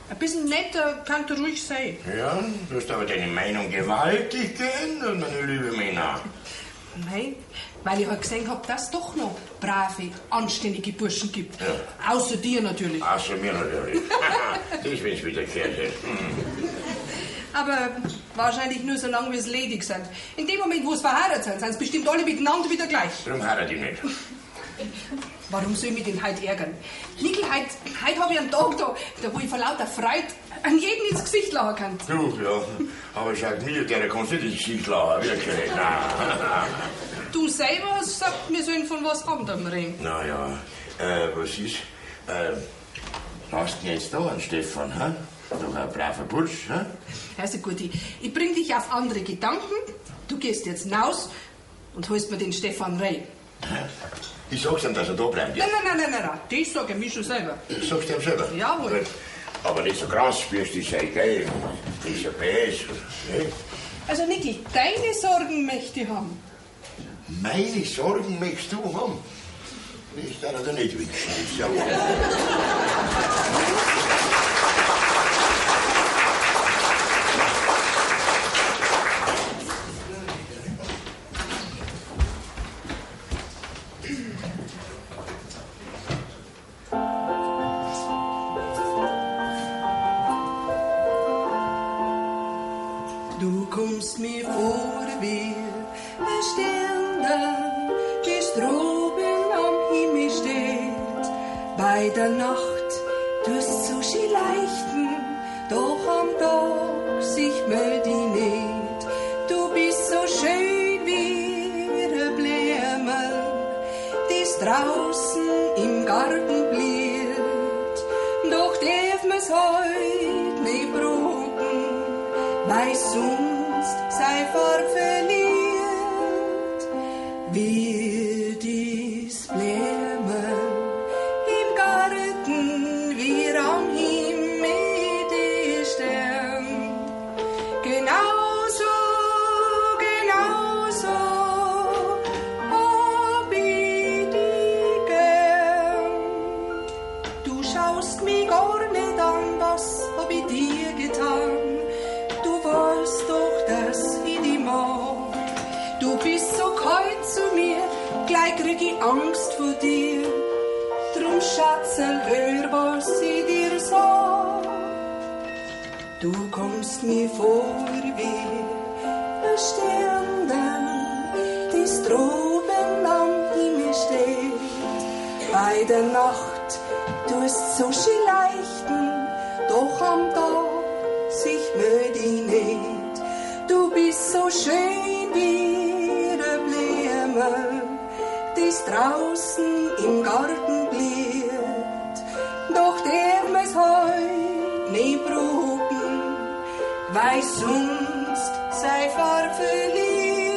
ein bisschen netter kann du ruhig sein. Ja, du hast aber deine Meinung gewaltig geändert, meine liebe Mina. Nein, weil ich halt gesehen hab, dass es doch noch brave, anständige Burschen gibt. Ja. Außer dir natürlich. Außer mir natürlich. Das, wenn's wieder gehört hätte. Aber wahrscheinlich nur so lange, wie es ledig sind. In dem Moment, wo es verheiratet sind, sind es bestimmt alle miteinander wieder gleich. Darum heirate ich nicht. Warum soll ich mich denn heute ärgern? Nickel, heut hab ich einen Tag da, wo ich vor lauter Freude an jeden ins Gesicht lachen kann. Du, ja. Aber schau mir, der kannst nicht ins Gesicht lachen, wirklich nicht. Nein. Du selber hast gesagt, wir sollen von was anderem reden. Na ja, was ist? Hast du denn jetzt da einen Stefan, hä? Doch ein braver Bursch, hä? Also gut, ich bring dich auf andere Gedanken. Du gehst jetzt hinaus und holst mir den Stefan rein. Hä? Ich sag's ihm, dass er da bleibt. Nein, nein, nein, nein, nein, das sag ich mir schon selber. Sagst du ihm selber? Jawohl. Gut. Aber nicht so krass, wie es dich sei, gell? Das ist ja böse. Ne? Also, Niki, deine Sorgen möchte ich haben. Meine Sorgen möchtest du haben? Ich darf dir nicht wünschen. Das ist ja wohl. Du kommst mir vor wie ein Stern, das droben am Himmel steht. Bei der Nacht tust so schön leichten, doch am Tag sich meld ich nicht. Du bist so schön wie ein Blume, das draußen im Garten blüht. Doch darf man's heut nicht brauchen, weil sonst sei Farb verliert. Wie dies Blumen im Garten, wie am Himmel die Stern. Genauso, genauso hab ich dich gern. Du schaust mich gar nicht an, was hab ich dir getan? Du weißt doch, dass ich dich mag. Du bist so kalt zu mir, gleich krieg ich Angst vor dir. Drum, Schatzel, hör, was ich dir sag. Du kommst mir vor wie ein Stern, das droben am Himmel steht. Bei der Nacht tust so schön leichten, doch am Tag sich möd ich nicht. Du bist so schön wie eine Blume, das draußen im Garten blüht. Doch der mir's heut nicht brauchen, weil sonst sei Farb verliert.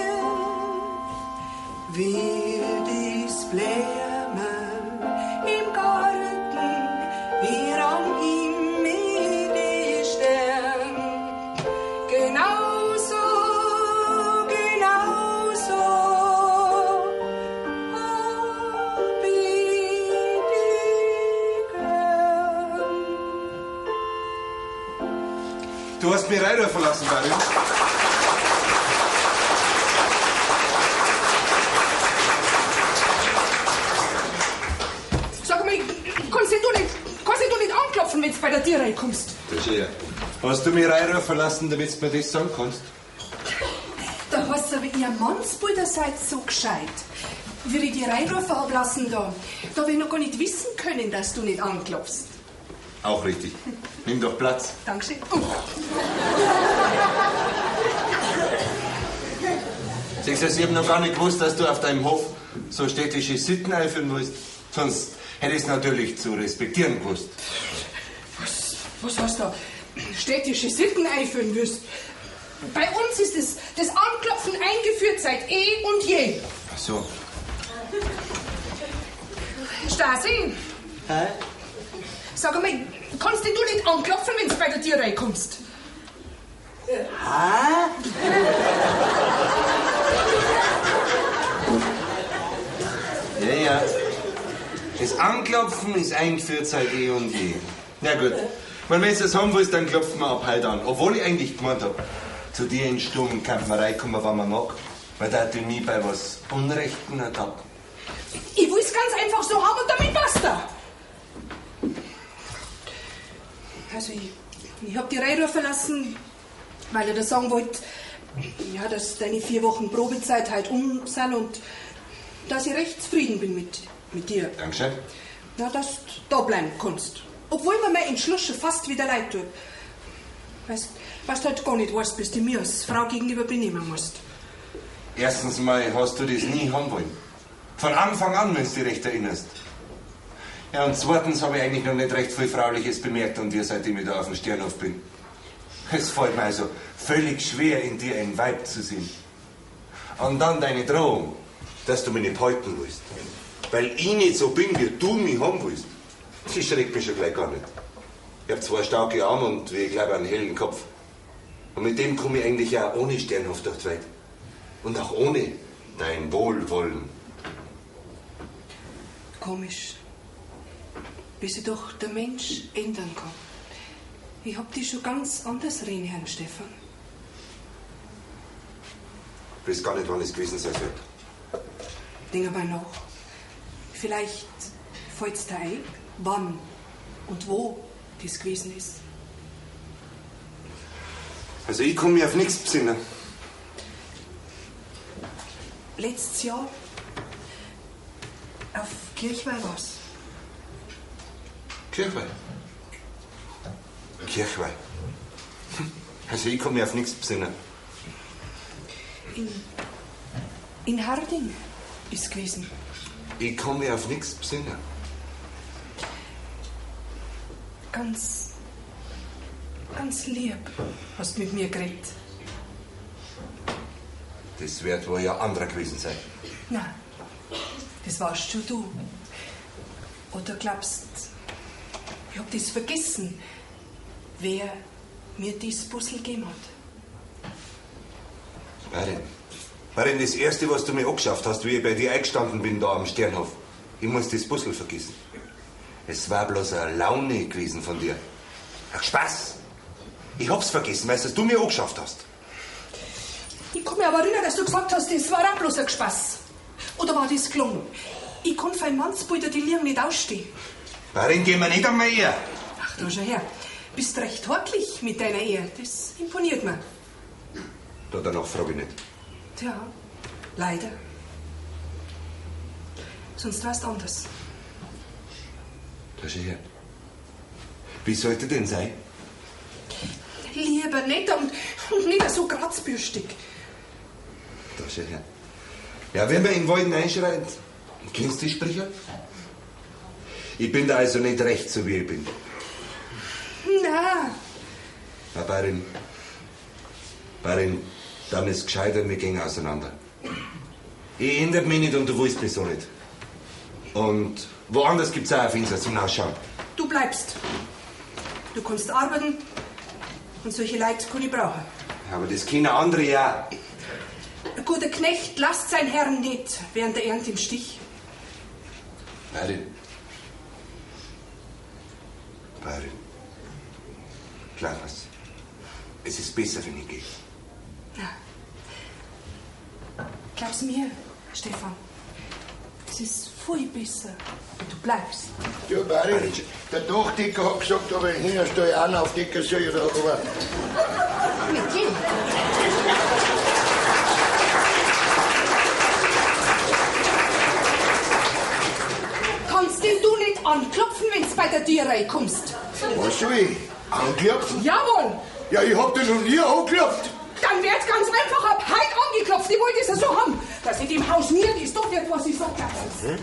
Wie dies Blume im Garten, wie am Himmel die Stern. Genauso, genauso hab ich dich gern. Du hast mich reinrufen lassen, Barry. Sag mal, kannst du nicht anklopfen, wenn du bei der Tür reinkommst? Das ist ja. Hast du mich reinrufen lassen, damit du mir das sagen kannst? Da heißt aber, ihr Mannsbrüder seid so gescheit. Wie ich die reinrufen hab lassen da, da hab ich noch gar nicht wissen können, dass du nicht anklopfst. Auch richtig. Nimm doch Platz. Dankeschön. Oh, Siehst du, ich hab noch gar nicht gewusst, dass du auf deinem Hof so städtische Sitten einführen willst. Sonst hätte ich es natürlich zu respektieren gewusst. was heißt da? Städtische Sitten einführen wirst. Bei uns ist das Anklopfen eingeführt seit eh und je. Ach so. Stasi, Hä? sag einmal, kannst denn du nicht anklopfen, wenn du bei der Tür reinkommst? Hä? Ja, ja. Das Anklopfen ist eingeführt seit eh und je. Na gut. Wenn du das haben willst, dann klopfen wir ab heute an. Obwohl ich eigentlich gemeint hab, zu dir in den Sturm kann man reinkommen, wann man mag. Weil da hat du nie bei was Unrechten ertappt. Ich will's ganz einfach so haben und damit basta. Also ich hab die reinrufen lassen, weil ich dir sagen wollte, ja, dass deine 4 Wochen Probezeit halt um sind und dass ich recht zufrieden bin mit dir. Dankeschön. Na, dass du da bleiben kannst. Obwohl mir mein Entschluss schon fast wieder leid tut. Weißt, was du halt gar nicht weißt, bis du mir als Frau gegenüber benehmen musst. Erstens mal hast du das nie haben wollen. Von Anfang an, wenn du dich recht erinnerst. Ja, und zweitens habe ich eigentlich noch nicht recht viel Frauliches bemerkt an dir, seitdem ich da auf dem Sternhof bin. Es fällt mir also völlig schwer, in dir ein Weib zu sehen. Und dann deine Drohung, dass du mich nicht halten willst. Weil ich nicht so bin, wie du mich haben willst. Das schreckt mich schon gleich gar nicht. Ich hab zwei starke Arme und, wie ich glaube, einen hellen Kopf. Und mit dem komme ich eigentlich auch ohne Sternhof durch die Welt. Und auch ohne dein Wohlwollen. Komisch. Wie sich doch der Mensch ändern kann. Ich hab dich schon ganz anders reden, Herrn Stefan. Ich weiß gar nicht, wann es gewesen sein wird. Denk einmal nach. Vielleicht fällt's dir ein, wann und wo das gewesen ist. Also ich komme mir auf nichts besinnen. Letztes Jahr auf Kirchweih war's. Kirchweih? Kirchweih. Also ich komme mir auf nichts besinnen. In Harding ist gewesen. Ich komme mir auf nichts besinnen. Ganz, ganz lieb hast mit mir geredet. Das wird wohl ja anderer gewesen sein. Nein, das warst schon du. Oder glaubst, ich hab das vergessen, wer mir das Puzzle gegeben hat? Barin, Barin, das Erste, was du mir angeschafft hast, wie ich bei dir eingestanden bin da am Sternhof, ich muss das Puzzle vergessen. Es war bloß eine Laune gewesen von dir. Ein Spaß. Ich hab's vergessen, weißt du, dass du mir angeschafft hast. Ich kann mich aber erinnern, dass du gesagt hast, das war auch bloß ein Spaß. Oder war das gelungen? Ich kann für einen Mannsbilder die Lieren nicht ausstehen. Barin, geh mir nicht an meine Ehe. Ach, da schau her. Bist recht hortlich mit deiner Ehe. Das imponiert mir. Da danach frage ich nicht. Tja, leider. Sonst war's anders. Da schau her. Wie sollte denn sein? Lieber nicht und nicht so kratzbürstig. Da schau her. Ja, wenn man in den Wald einschreit, kennst du die Sprüche? Ich bin da also nicht recht, so wie ich bin. Na. Na, Barin, Barin, dann ist gescheiter, wir gehen auseinander. Ich ändere mich nicht und du willst mich so nicht. Und woanders gibt's auch ein Fenster zum Nachschauen. Du bleibst. Du kannst arbeiten und solche Leute kann ich brauchen. Aber das können andere ja. Ein guter Knecht lasst seinen Herrn nicht während der Ernte im Stich. Barin. Barin. Klar was. Es ist besser, wenn ich gehe. Na. Glaub's mir, Stefan. Es ist viel besser, wenn du bleibst. Ja, Barin, der Dachdecker hat gesagt, ob ich den Hühnerstall auch noch aufdecken soll, oder, aber... Mit ihm? Kannst denn du nicht anklopfen, wenn's bei der Tür reinkommst? Was soll ich? Anklopfen? Jawohl! Ja, ich hab dich noch nie angeklopft. Dann wird's ganz einfach ab heute angeklopft. Ich wollte es ja so haben, dass in dem Haus nie das da wird, was ich sag. Hm?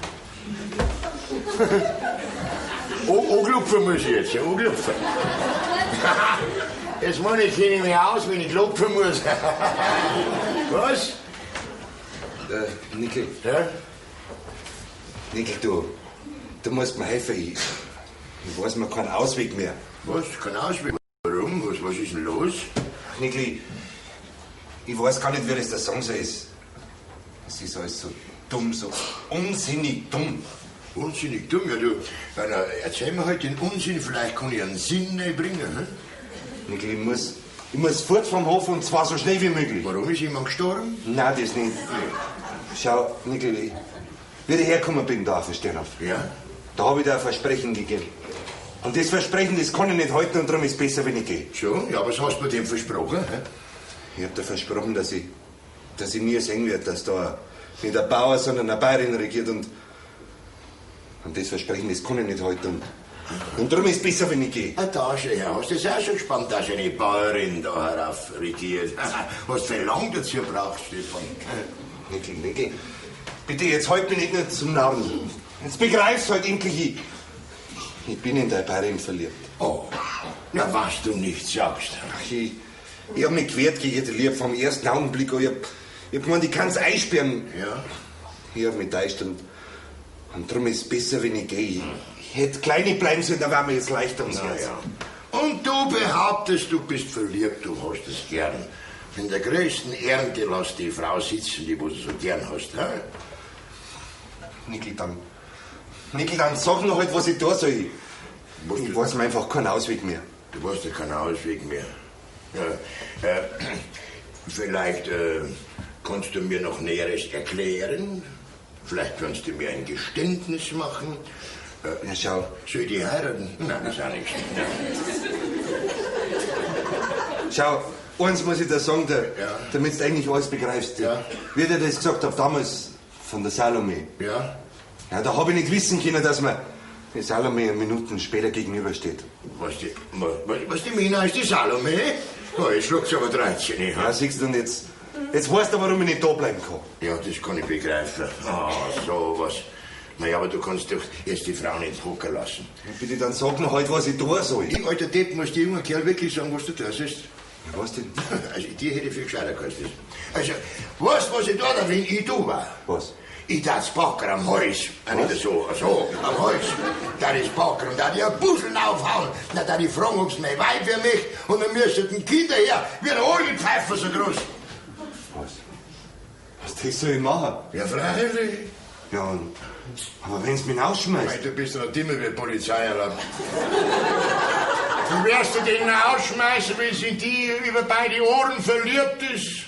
Anklopfen muss ich jetzt, ja, anklopfen. Jetzt meine ich, kenne ich mich aus, wenn ich klopfen muss. Was? Nickel. Ja? Nickel, du musst mir helfen. Ich weiß mir keinen Ausweg mehr. Was? Kein Ausweg? Warum? Was ist denn los? Nickel, ich weiß gar nicht, wie das der Song so ist. Es ist alles so dumm, so unsinnig dumm. Unsinnig dumm? Ja, du, erzähl mir halt den Unsinn, vielleicht kann ich einen Sinn bringen. Hm? Nickel, ich muss fort vom Hof und zwar so schnell wie möglich. Warum ist jemand gestorben? Nein, das nicht. Schau, Nickel, wie ich hergekommen bin da auf den Sternhof. Ja? Da habe ich dir ein Versprechen gegeben. Und das Versprechen, das kann ich nicht halten und darum ist es besser, wenn ich gehe. Schon? Ja, was hast du mir dem versprochen? Hä? Ich hab dir versprochen, dass ich nie sehen werde, dass da nicht ein Bauer, sondern eine Bayerin regiert. Und das Versprechen, das kann ich nicht halten. Und darum ist es besser, wenn ich gehe. Ah, da schau her, hast du das auch schon gespannt, dass eine Bäuerin da herauf regiert? Was du für lang dazu brauchst, Stefan. Nickel, Nickel, bitte, jetzt halt mich nicht nur zum Narren. Jetzt begreifst halt endlich, ich bin in deine Bayerin verliebt. Oh, na, was du nicht sagst. Ach, ich hab mich gewehrt gegen die Liebe vom ersten Augenblick an. Ich hab gemeint, ich kann's einsperren. Ja? Ich hab mich täuscht und Und drum ist es besser, wenn ich gehe. Ich hätte kleine bleiben sollen, da wär mir jetzt leichter ums Herz. Ja. Und du behauptest, du bist verliebt, du hast es gern. In der größten Ernte lass die Frau sitzen, die du so gern hast. He? Nickel, dann sag noch halt, was ich da soll. Ich weiß mir einfach keinen Ausweg mehr. Du weißt ja keinen Ausweg mehr. Ja, vielleicht kannst du mir noch Näheres erklären. Vielleicht kannst du mir ein Geständnis machen. Na schau. Soll ich die heiraten? Nein, das ist auch nichts. Schau, eins muss ich dir sagen, damit du eigentlich alles begreifst. Ja. Wie ich dir das gesagt hab damals von der Salome. Ja. Ja, da hab ich nicht wissen können, dass mir die Salome Minuten später gegenübersteht. Was die Mina ist die Salome? Oh, jetzt schlagt's aber 13, ja. Ja, siehst du, und jetzt weißt du, warum ich nicht da bleiben kann. Ja, das kann ich begreifen. Ah, sowas. Naja, aber du kannst doch jetzt die Frau nicht hocken lassen. Ja, bitte, dann sag noch halt, was ich tun soll. Ich, alter Depp, muss dir junger Kerl wirklich sagen, was du tun sollst. Ja, was denn? Also, dir hätte ich viel gescheiter gekostet. Also, weißt du, was ich da, wenn ich da war? Was? Ich tat's Backer am Hals. Ja, nicht so, am Hals. Da ist Backer und da die ein Buseln aufhauen. Na, da die fragen, ob's mein Weib für mich. Und dann müssten Kinder her, wie ein Orgelpfeifer so groß. Was? Was das soll ich machen? Ja, freilich. Ja, aber wenn's mich rausschmeißt. Mei, du bist doch immer wie Polizeialarm. Du wirst du den rausschmeißen, wenn sie die über beide Ohren verliebt ist.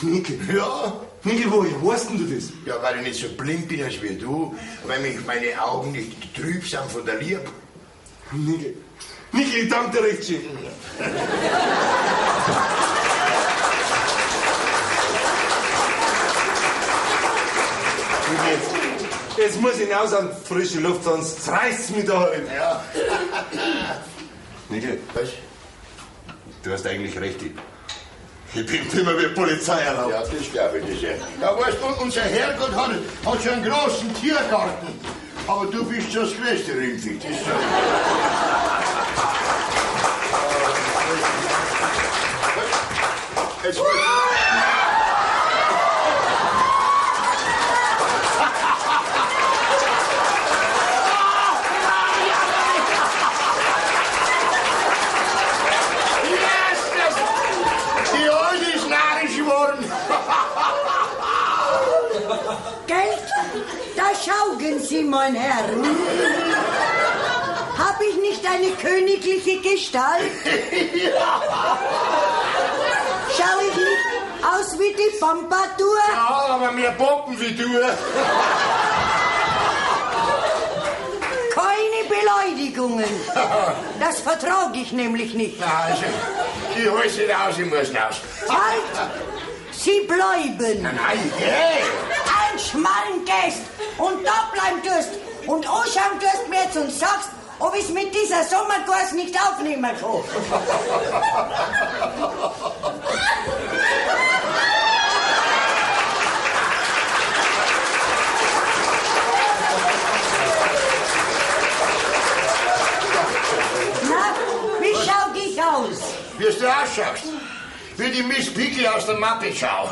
Nickel. Ja. Nickel, woher weißt denn du das? Ja, weil ich nicht so blind bin als wie du, weil mich meine Augen nicht trüb sind von der Liebe. Nickel, Nickel, ich danke dir recht schön. Jetzt muss ich hinaus an die frische Luft, sonst reißt's mich da rein. Ja. Nickel, was? Du hast eigentlich recht. Ich bin immer wie Polizei erlaubt. Ja, das glaube ich, das ja. Ja, weißt du, unser Herrgott hat schon einen großen Tiergarten. Aber du bist schon das größte Rindvieh. Das ist schon. Jetzt. Schaugen Sie, mein Herr. Hab ich nicht eine königliche Gestalt? Ja. Schau ich nicht aus wie die Pompadour? Ja, aber mehr Bomben wie du. Keine Beleidigungen. Das vertrag ich nämlich nicht. Na, also, ich hol's nicht aus, ich muss raus. Halt! Sie bleiben. Nein, nein, hey. Ein Schmarrngest und da bleiben tust und anschauen tust mir jetzt und sagst, ob ich's mit dieser Sommerkurs nicht aufnehmen kann. Na, wie schau ich aus? Wie du ausschaust? Wie die Miss Piggy aus der Muppet-Show.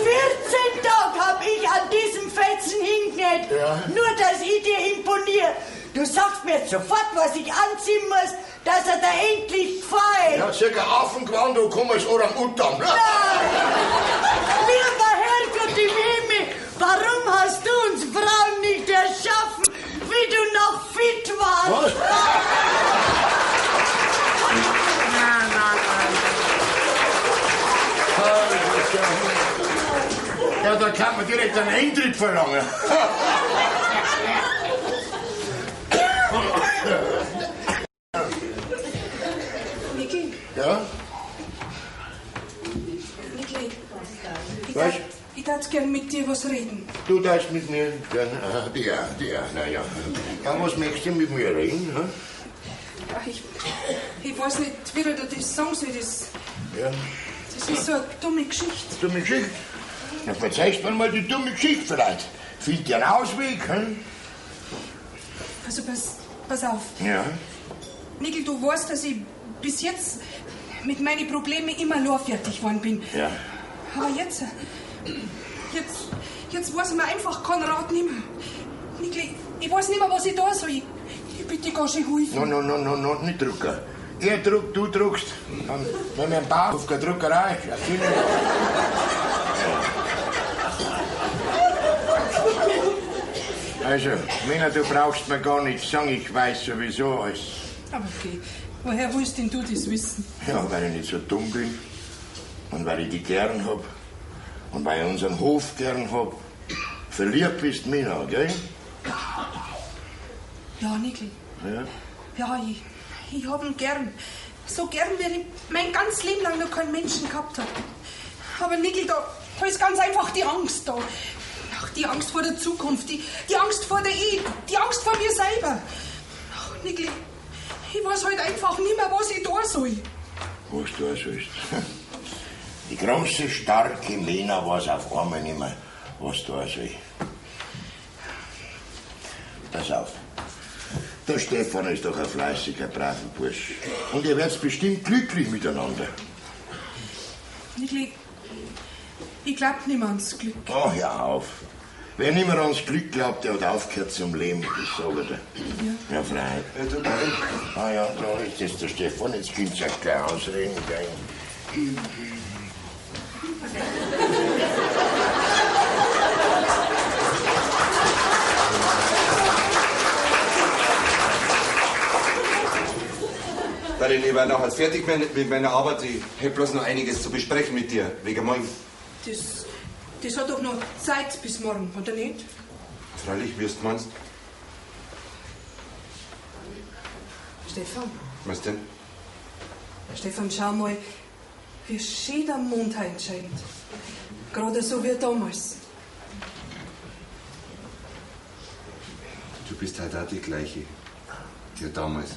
14 Tage hab ich an diesem Fetzen hingenäht. Ja. Nur, dass ich dir imponiere. Du sagst mir jetzt sofort, was ich anziehen muss, dass er da endlich gefällt. Ja, circa Affengewand und komm als Orang-Utan. Nein! Lieber Herrgott im Himmel, warum hast du uns Frauen nicht erschaffen, wie du noch fit warst? Was? Nein, nein, nein. Ja, da kann man direkt einen Eintritt verlangen. Niki? Ja? Niki, Was? Ich darf gern mit dir was reden. Du darfst mit mir gern? Ja, na ja. Ja, was möchtest du mit mir reden? Hm? Ach, ich weiß nicht, wie ich dir das sagen soll. Das, ja. Das ist so eine dumme Geschichte. Dumme Geschichte? Ja, verzeihst mir mal die dumme Geschichte vielleicht. Findet ihr einen Ausweg, hm? Also pass auf. Ja. Nickel, du weißt, dass ich bis jetzt mit meinen Problemen immer nur fertig geworden bin. Ja. Aber jetzt Jetzt weiß ich mir einfach keinen Rat nimmer. Nikli, ich weiß nicht mehr, was ich da soll. Ich bitte dich, geh schon helfen. No, no, no, no, no, nicht drucken. Er druckt, du druckst. Dann nehmen wir einen Bar auf der Druckerei. Ja, Also, Männer, du brauchst mir gar nichts sagen, ich weiß sowieso alles. Aber okay, woher willst denn du das wissen? Ja, weil ich nicht so dumm bin und weil ich dich gern hab und weil ich unseren Hof gern hab. Verliebt bist Mina, gell? Ja, Nikli. Ja? Ja, ich hab ihn gern. So gern, wie ich mein ganzes Leben lang noch keinen Menschen gehabt hab. Aber Nikli, da ist ganz einfach die Angst da. Ach, die Angst vor der Zukunft, die Angst vor der Ehe, die Angst vor mir selber. Ach, Nikli, ich weiß halt einfach nicht mehr, was ich da soll. Was du da sollst? Die große, starke Mena weiß auf einmal nicht mehr, was da soll. Pass auf. Der Stefan ist doch ein fleißiger, braver Bursch. Und ihr werdet bestimmt glücklich miteinander. Nikli, ich glaub nicht mehr ans Glück. Ach, hör auf. Wer nicht mehr ans Glück glaubt, der hat aufgehört zum Leben. Das sag ich dir. Ja, ja Freiheit. Ja, du, Karin. Ah ja, da ist jetzt der Stefan. Jetzt könnt ihr euch gleich ausreden. Gell? Karin, ich war nachher fertig mit meiner Arbeit. Ich hätte bloß noch einiges zu besprechen mit dir, wegen morgen. Das hat doch noch Zeit bis morgen, oder nicht? Freilich, wie du meinst. Stefan. Was denn? Stefan, schau mal, wie schön der Mond heute scheint. Gerade so wie damals. Du bist halt auch die gleiche, wie damals.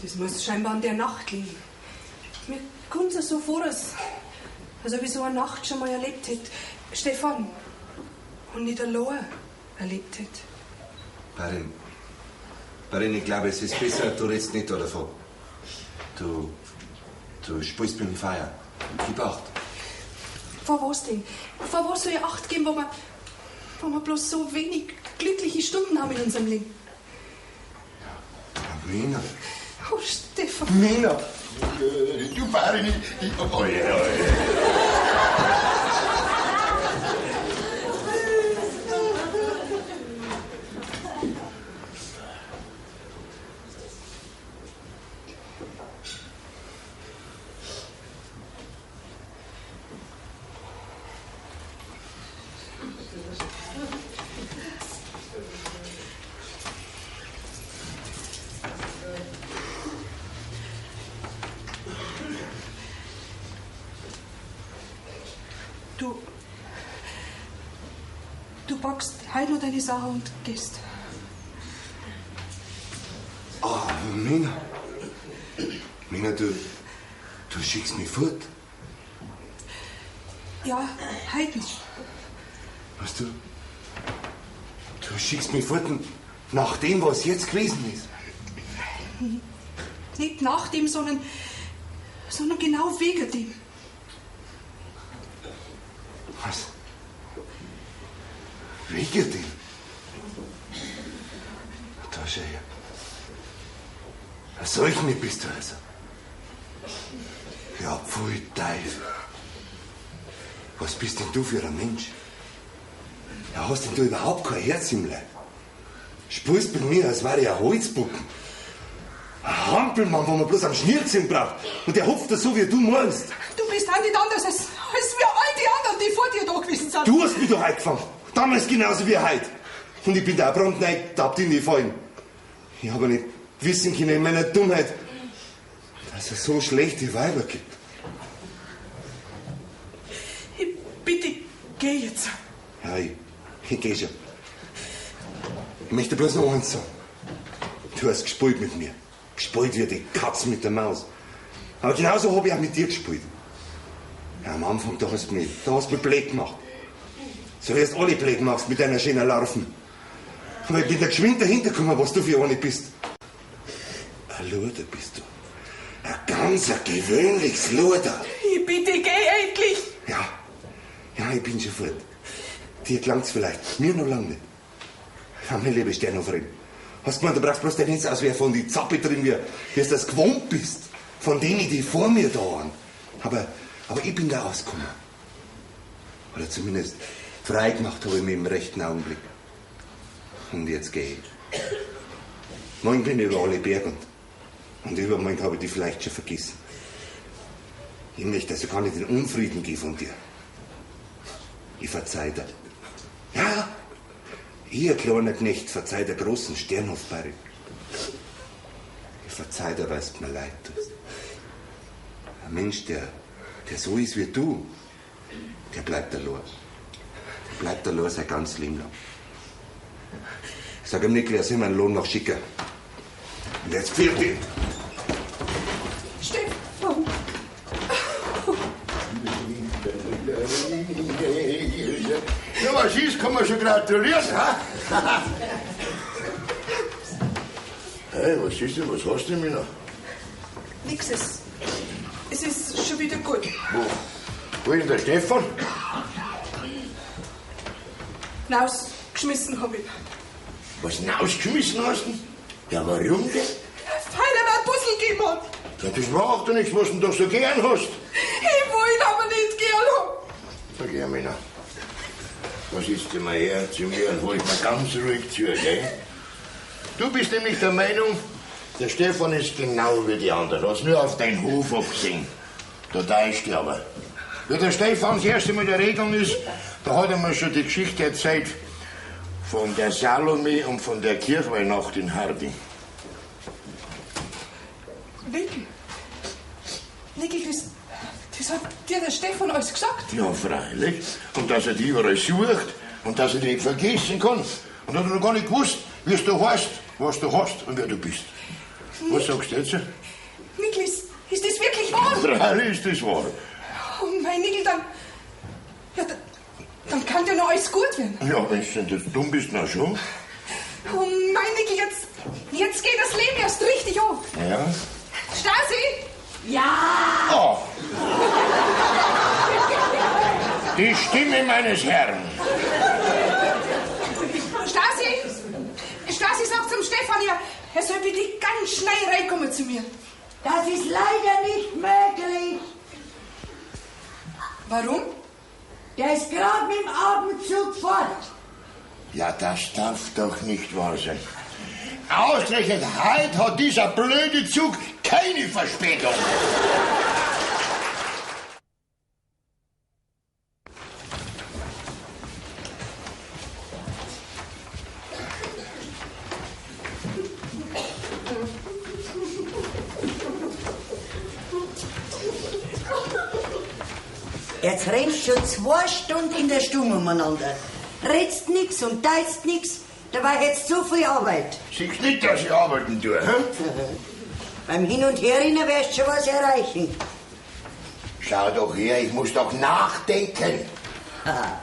Das muss scheinbar an der Nacht liegen. Mir kommt es so vor, als ob ich so eine Nacht schon mal erlebt hätte. Stefan, und nicht allein erlebt hätte. Barin, ich glaube, es ist besser, du redest nicht davon. Du spielst mit dem Feuer. Gib Acht. Vor was denn? Vor was soll ich Acht geben, wo wir bloß so wenig glückliche Stunden haben in unserem Leben? Ja, Mina. Oh, Stefan. Mina! Du, Barin, ich... Oh, ja, oh, ja. Du packst heute noch deine Sache und gehst. Oh, Mina. Mina, du schickst mich fort. Ja, heute noch. Weißt du, du schickst mich fort nach dem, was jetzt gewesen ist. Nicht nach dem, sondern genau wegen dem. Was? Wegen dem? Da schau her. Solch nicht bist du also. Ja, pfui Teufel. Was bist denn du für ein Mensch? Ja, hast denn du überhaupt kein Herz im Leib? Spürst bei mir, als wäre ich ein Holzbucken. Ein Hampelmann, wo man bloß am Schnürzen braucht. Und der hupft da so, wie du meinst. Du bist auch nicht anders als wir all die anderen, die vor dir da gewesen sind. Du hast mich doch eingefangen. Damals genauso wie heute. Und ich bin da auch prompt reingetappt in die Fallen. Ich habe nicht wissen können in meiner Dummheit, dass es so schlechte Weiber gibt. Ich bitte, geh jetzt. Ja, ich geh schon. Ich möchte bloß noch eins sagen. Du hast gespielt mit mir. Gespielt wie die Katze mit der Maus. Aber genauso habe ich auch mit dir gespielt. Ja, am Anfang, da hast du mich blöd gemacht. So wie du alle blöd machst mit deiner schönen Larven. Aber ich bin da geschwind dahinter gekommen, was du für eine bist. Ein Luder bist du. Ein ganz ein gewöhnliches Luder. Ich bitte, geh endlich. Ja, ja, ich bin schon fort. Dir klang's vielleicht, mir noch lang nicht. Ja, meine liebe Sternhoferin, hast gemeint, du brauchst bloß dein Netz auswerfen und die Zappe drin, wie du das gewohnt bist, von denen, die vor mir da waren. Aber ich bin da rausgekommen. Oder zumindest frei gemacht habe ich mich im rechten Augenblick. Und jetzt geh ich. Morgen bin ich über alle Berge und übermorgen habe ich die vielleicht schon vergessen. Ich möchte also gar nicht in Unfrieden gehen von dir. Ich verzeih dir. Ja, ihr kleiner Knecht verzeih der großen Sternhofbäuerin. Ich verzeih dir, weil es mir leid tust. Ein Mensch, der so ist wie du, der bleibt allein. Der bleibt allein sein ganzes Leben lang. Ich sag ihm Nickel, er soll meinen Lohn noch schicken. Und jetzt pfiat dich. Stefan! Ja, was ist, kann man schon gratulieren, ha? Hey, was ist denn, was hast du denn noch? Nix, es ist schon wieder gut. Wo ist denn der Stefan? Rausgeschmissen hab ich. Was, rausgeschmissen hast du? Ja, warum denn? Weil er mir ein Puzzle gegeben hat. Ja, das macht doch nichts, was du doch so gern hast. Ich will ihn aber nicht gern haben. Sag her, Männer. Was ist denn mal her zu mir und hol ich mal ganz ruhig zu, gell? Du bist nämlich der Meinung, der Stefan ist genau wie die anderen. Hast nur auf deinen Hof abgesehen. Da täuscht dich aber. Wie der Stefan das erste Mal der Regeln ist, da hat er mir schon die Geschichte erzählt von der Salome und von der Kirchweihnacht in Harding. Nickel, Nickel, das hat dir der Stefan alles gesagt? Ja, freilich. Und dass er die überall sucht und dass er die nicht vergessen kann. Und hat er noch gar nicht gewusst, wie du heißt, was du hast und wer du bist. Was sagst du jetzt? Nickel, ist das wirklich wahr? Freilich ist das wahr. Oh mein Nickel, dann... Ja, dann kann ja noch alles gut werden. Ja, wenn du jetzt dumm bist, na schon. Oh mein Nickel, jetzt geht das Leben erst richtig auf. Ja. Stasi! Ja! Oh. Die Stimme meines Herrn. Stasi! Stasi sagt zum Stefan, er soll bitte ganz schnell reinkommen zu mir. Das ist leider nicht möglich. Warum? Der ist gerade mit dem Abendzug fort. Ja, das darf doch nicht wahr sein. Ausgerechnet heute hat dieser blöde Zug keine Verspätung. Jetzt rennst du schon 2 Stunden in der Stube umeinander. Redst nix und teilst nix, dabei hättest du so viel Arbeit. Siehst nicht, dass ich arbeiten tue, hä? Beim Hin- und Herrennen wirst du schon was erreichen. Schau doch her, ich muss doch nachdenken. Da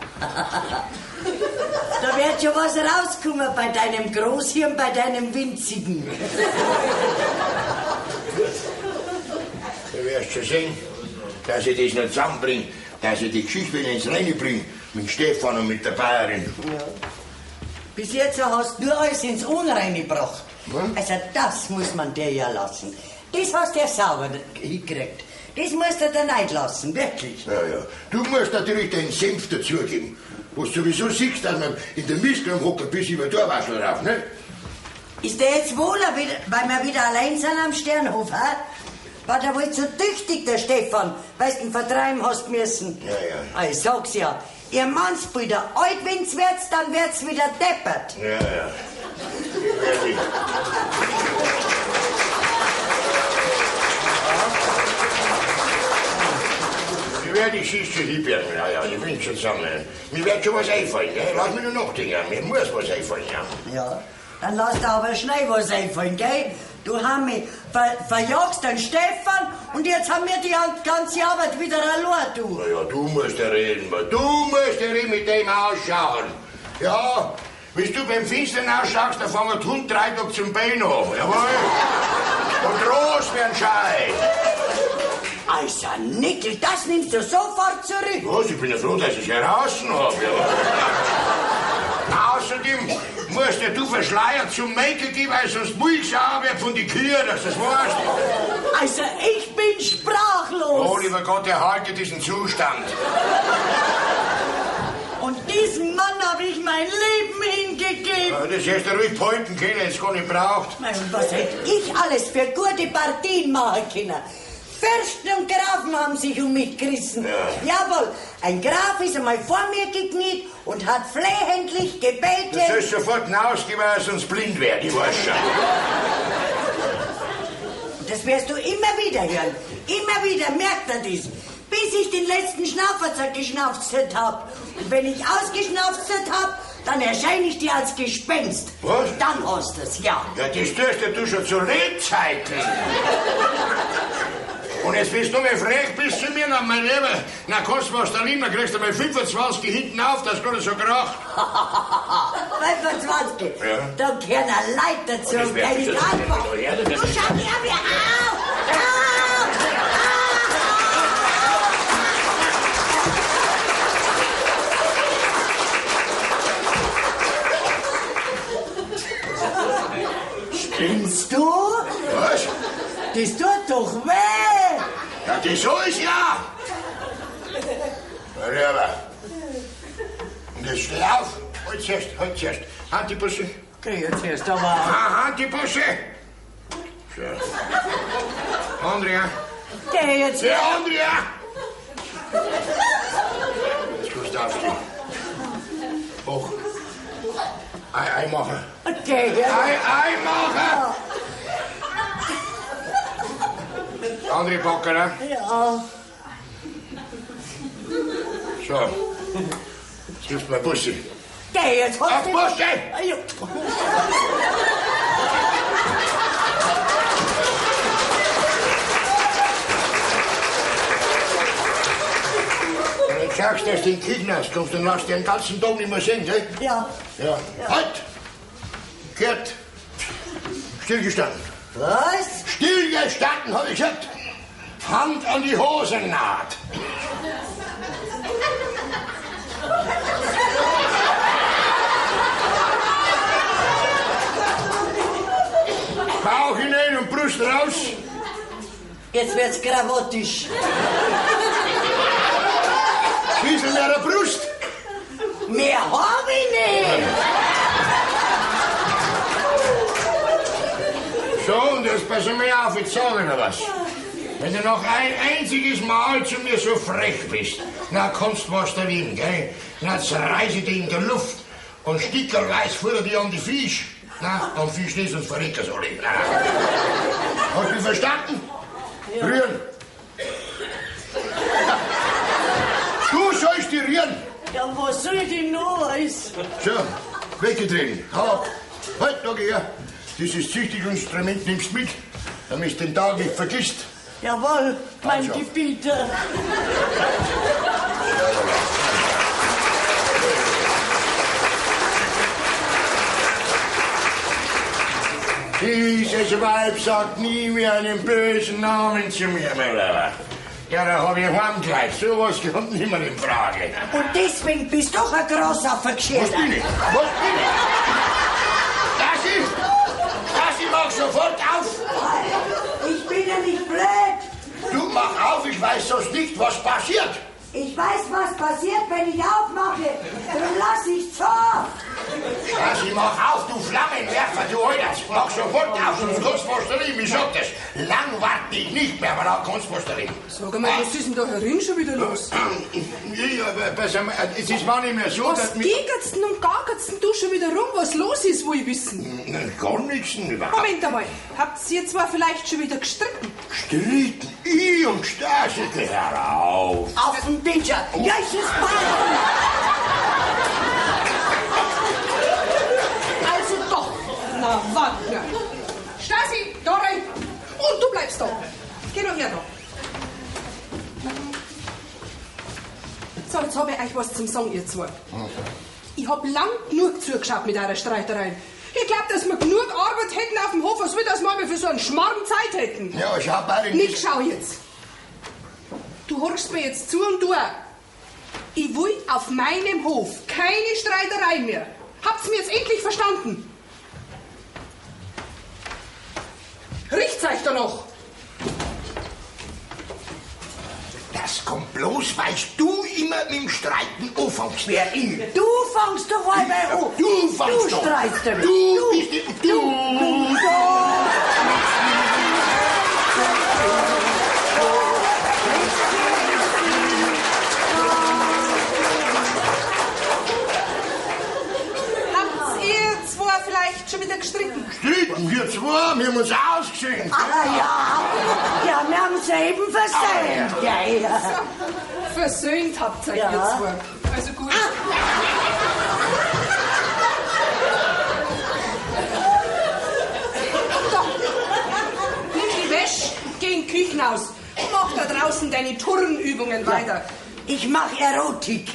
wird schon was rauskommen bei deinem Großhirn, bei deinem Winzigen. Du wirst schon sehen, dass ich das noch zusammenbringe, dass ich die Geschichte wieder ins Reine bringe, mit Stefan und mit der Bayerin. Ja. Bis jetzt hast du nur alles ins Unreine gebracht. Hm? Also das muss man dir ja lassen. Das hast du ja sauber hingekriegt. Das musst du dir nicht lassen, wirklich. Ja, ja. Du musst natürlich deinen Senf dazugeben. Wo du sowieso siehst, dass man in der Mistgram hocken bis über die Torwaschel rauf, ne? Ist der jetzt wohler, weil wir wieder allein sind am Sternhof, hä? War der wohl zu tüchtig, der Stefan, weil du ihn vertreiben hast müssen. Ja, ja. Ich sag's ja, ihr Mannsbrüder, alt wenn's wird's, dann wird's wieder deppert. Ja, ja. Ich werde die Geschichte hinbergen, ja, ja, ich bin schon zusammen. Mir wird schon was einfallen, gell? Lass mich nur nachdenken, mir muss was einfallen, ja. Ja, dann lass dir aber schnell was einfallen, gell? Du Hammi, verjagst den Stefan und jetzt haben wir die ganze Arbeit wieder allein, du. Na ja, du musst ja reden, Mann. Du musst ja reden mit dem ausschauen. Ja, wenn du beim Finstern ausschaust, dann fangen die Hund 3 Tage zum Bein an, jawohl. Und groß werden Schei. Also, Nickel, das nimmst du sofort zurück. Was, ich bin ja froh, dass ich heraus habe, ja. Außerdem musst ja du verschleiert zum Make gehen, weil sonst Milch wird von den Kühen, dass das weißt. Also ich bin sprachlos. Oh, lieber Gott, erhalte diesen Zustand. Und diesem Mann habe ich mein Leben hingegeben. Ja, das hättest du ruhig behalten können, wenn es gar nicht braucht. Mei, und was hätte ich alles für gute Partien machen können? Fürsten und Grafen haben sich um mich gerissen. Jawohl, ein Graf ist einmal vor mir gekniet und hat flehentlich gebeten. Du sollst sofort hinausgehen, weil er sonst blind wird, ich weiß schon. Und das wirst du immer wieder hören. Immer wieder merkt er dies. Bis ich den letzten Schnaufer geschnauft hab. Und wenn ich ausgeschnauft hab, dann erscheine ich dir als Gespenst. Was? Dann hast du's, ja. Ja, das tust ja du schon zu Lebzeiten. Und jetzt bist du mehr frech bis zu mir, na, mein Lieber. Na, kannst du was da lieben, dann kriegst du mal 25 hinten auf, das gar nicht so kracht. 25. Ja. Da gehören ein Leid dazu Das und wär- keine das wär- Antwort. Ja, das- Du schau dir mir auf! Auf! Spinnst du? Was? Das tut doch weh! Ja, das so ist ja. Mein Lieber. Und jetzt steh auf. Halt zuerst, halt zuerst. Hand die Busse. Geh jetzt erst einmal. Ah, Hand die Busse. So. Andrea. Geh jetzt. Ja, Andrea. Jetzt kannst du aufstehen. Hoch. Ei, Ei machen. Geh jetzt. Ei, Ei machen. Andere Backe, ne? Ja. So. Jetzt gibst du mir Bussi. Geh jetzt. Ach, Bussi! Ja. Und jetzt schaust du, dass du in den Küchen rauskommst und lässt dich den ganzen Tag nicht mehr sehen, gell? Ja. Ja. Halt! Kehrt! Stillgestanden. Was? Stillgestanden, hab ich gesagt. Hand an die Hosennaht. Bauch hinein und Brust raus. Jetzt wird's krawattisch. Bisschen mehr Brust. Mehr hab ich nicht. So, und jetzt pass mal auf, jetzt sag ich noch was. Wenn du noch ein einziges Mal zu mir so frech bist, na kommst was da hin, gell? Na zerreiß ich dich in der Luft und stickerweis fuhr dich an die Fisch. Na, am Fisch nicht, sonst verrecken soll ich. Na. Hast du mich verstanden? Ja. Rühren. Du sollst dich rühren. Ja, was soll ich denn noch alles? So, weggetreten. Hau ab. Halt, da geh her. Dieses Züchtigungsinstrument nimmst mit, damit du den Tag nicht vergisst. Jawohl, mein Also. Gebieter. Dieses Weib sagt nie mehr einen bösen Namen zu mir, mein Lieber. Ja, da hab ich heimgleich. Sowas kommt nicht mehr in Frage. Und deswegen bist du doch ein großer Was Vergeschirrter. bin ich? Was bin ich? Stasi! Stasi, mach sofort auf! Ich bin ja nicht blöd. Du mach auf, ich weiß sonst nicht, was passiert. Ich weiß, was passiert, wenn ich aufmache. Drum lass ich zu. Stasi, mach auf, du Flammenwerfer, du Alter. Mach sofort auf, sonst kannst du was drin. Ich sag das. Lang warte ich nicht mehr, aber da kannst du was drin. Sag einmal, was ist denn da herin schon wieder los? Ja, aber pass einmal, es ist war nicht mehr so, Was dass... gickert's denn und gagert's denn du schon wieder rum? Was los ist, will ich wissen. Na, gar nichts überhaupt. Moment einmal, habt ihr zwar vielleicht schon wieder gestritten? Gestritten? Ich und Stasi, geh herauf. Auf den Bitscher. Jesus, Mann. Also doch. Na, wart nur. Stasi, da rein. Und du bleibst da. Geh doch her da. So, jetzt hab ich euch was zum Sagen, ihr zwei. Ich hab lang genug zugeschaut mit eurer Streiterei. Ich glaub, dass wir genug Arbeit hätten auf dem Hof, als wir das mal für so einen Schmarrn Zeit hätten. Ja, ich hab beide Nick, schau jetzt. Du horchst mir jetzt zu und du auch. Ich will auf meinem Hof keine Streiterei mehr. Habt Habt's mir jetzt endlich verstanden? Riecht's euch da noch? Das kommt bloß, weil du immer mit dem Streiten anfängst. Wer ich? Du fangst doch einmal an. Du fangst Du doch. streitst damit. Du bist die, du. Habt ihr zwei vielleicht schon wieder gestritten? Streiten wir zwei, wir haben uns ausgesehen. Ah ja, ja, wir haben uns eben versöhnt. Ja, ja. Versöhnt habt ihr Ja. ihr zwei. Also gut. Da, nimm die Wäsche, geh in die Küche aus. Mach da draußen deine Turnübungen weiter. Ich mach Erotik.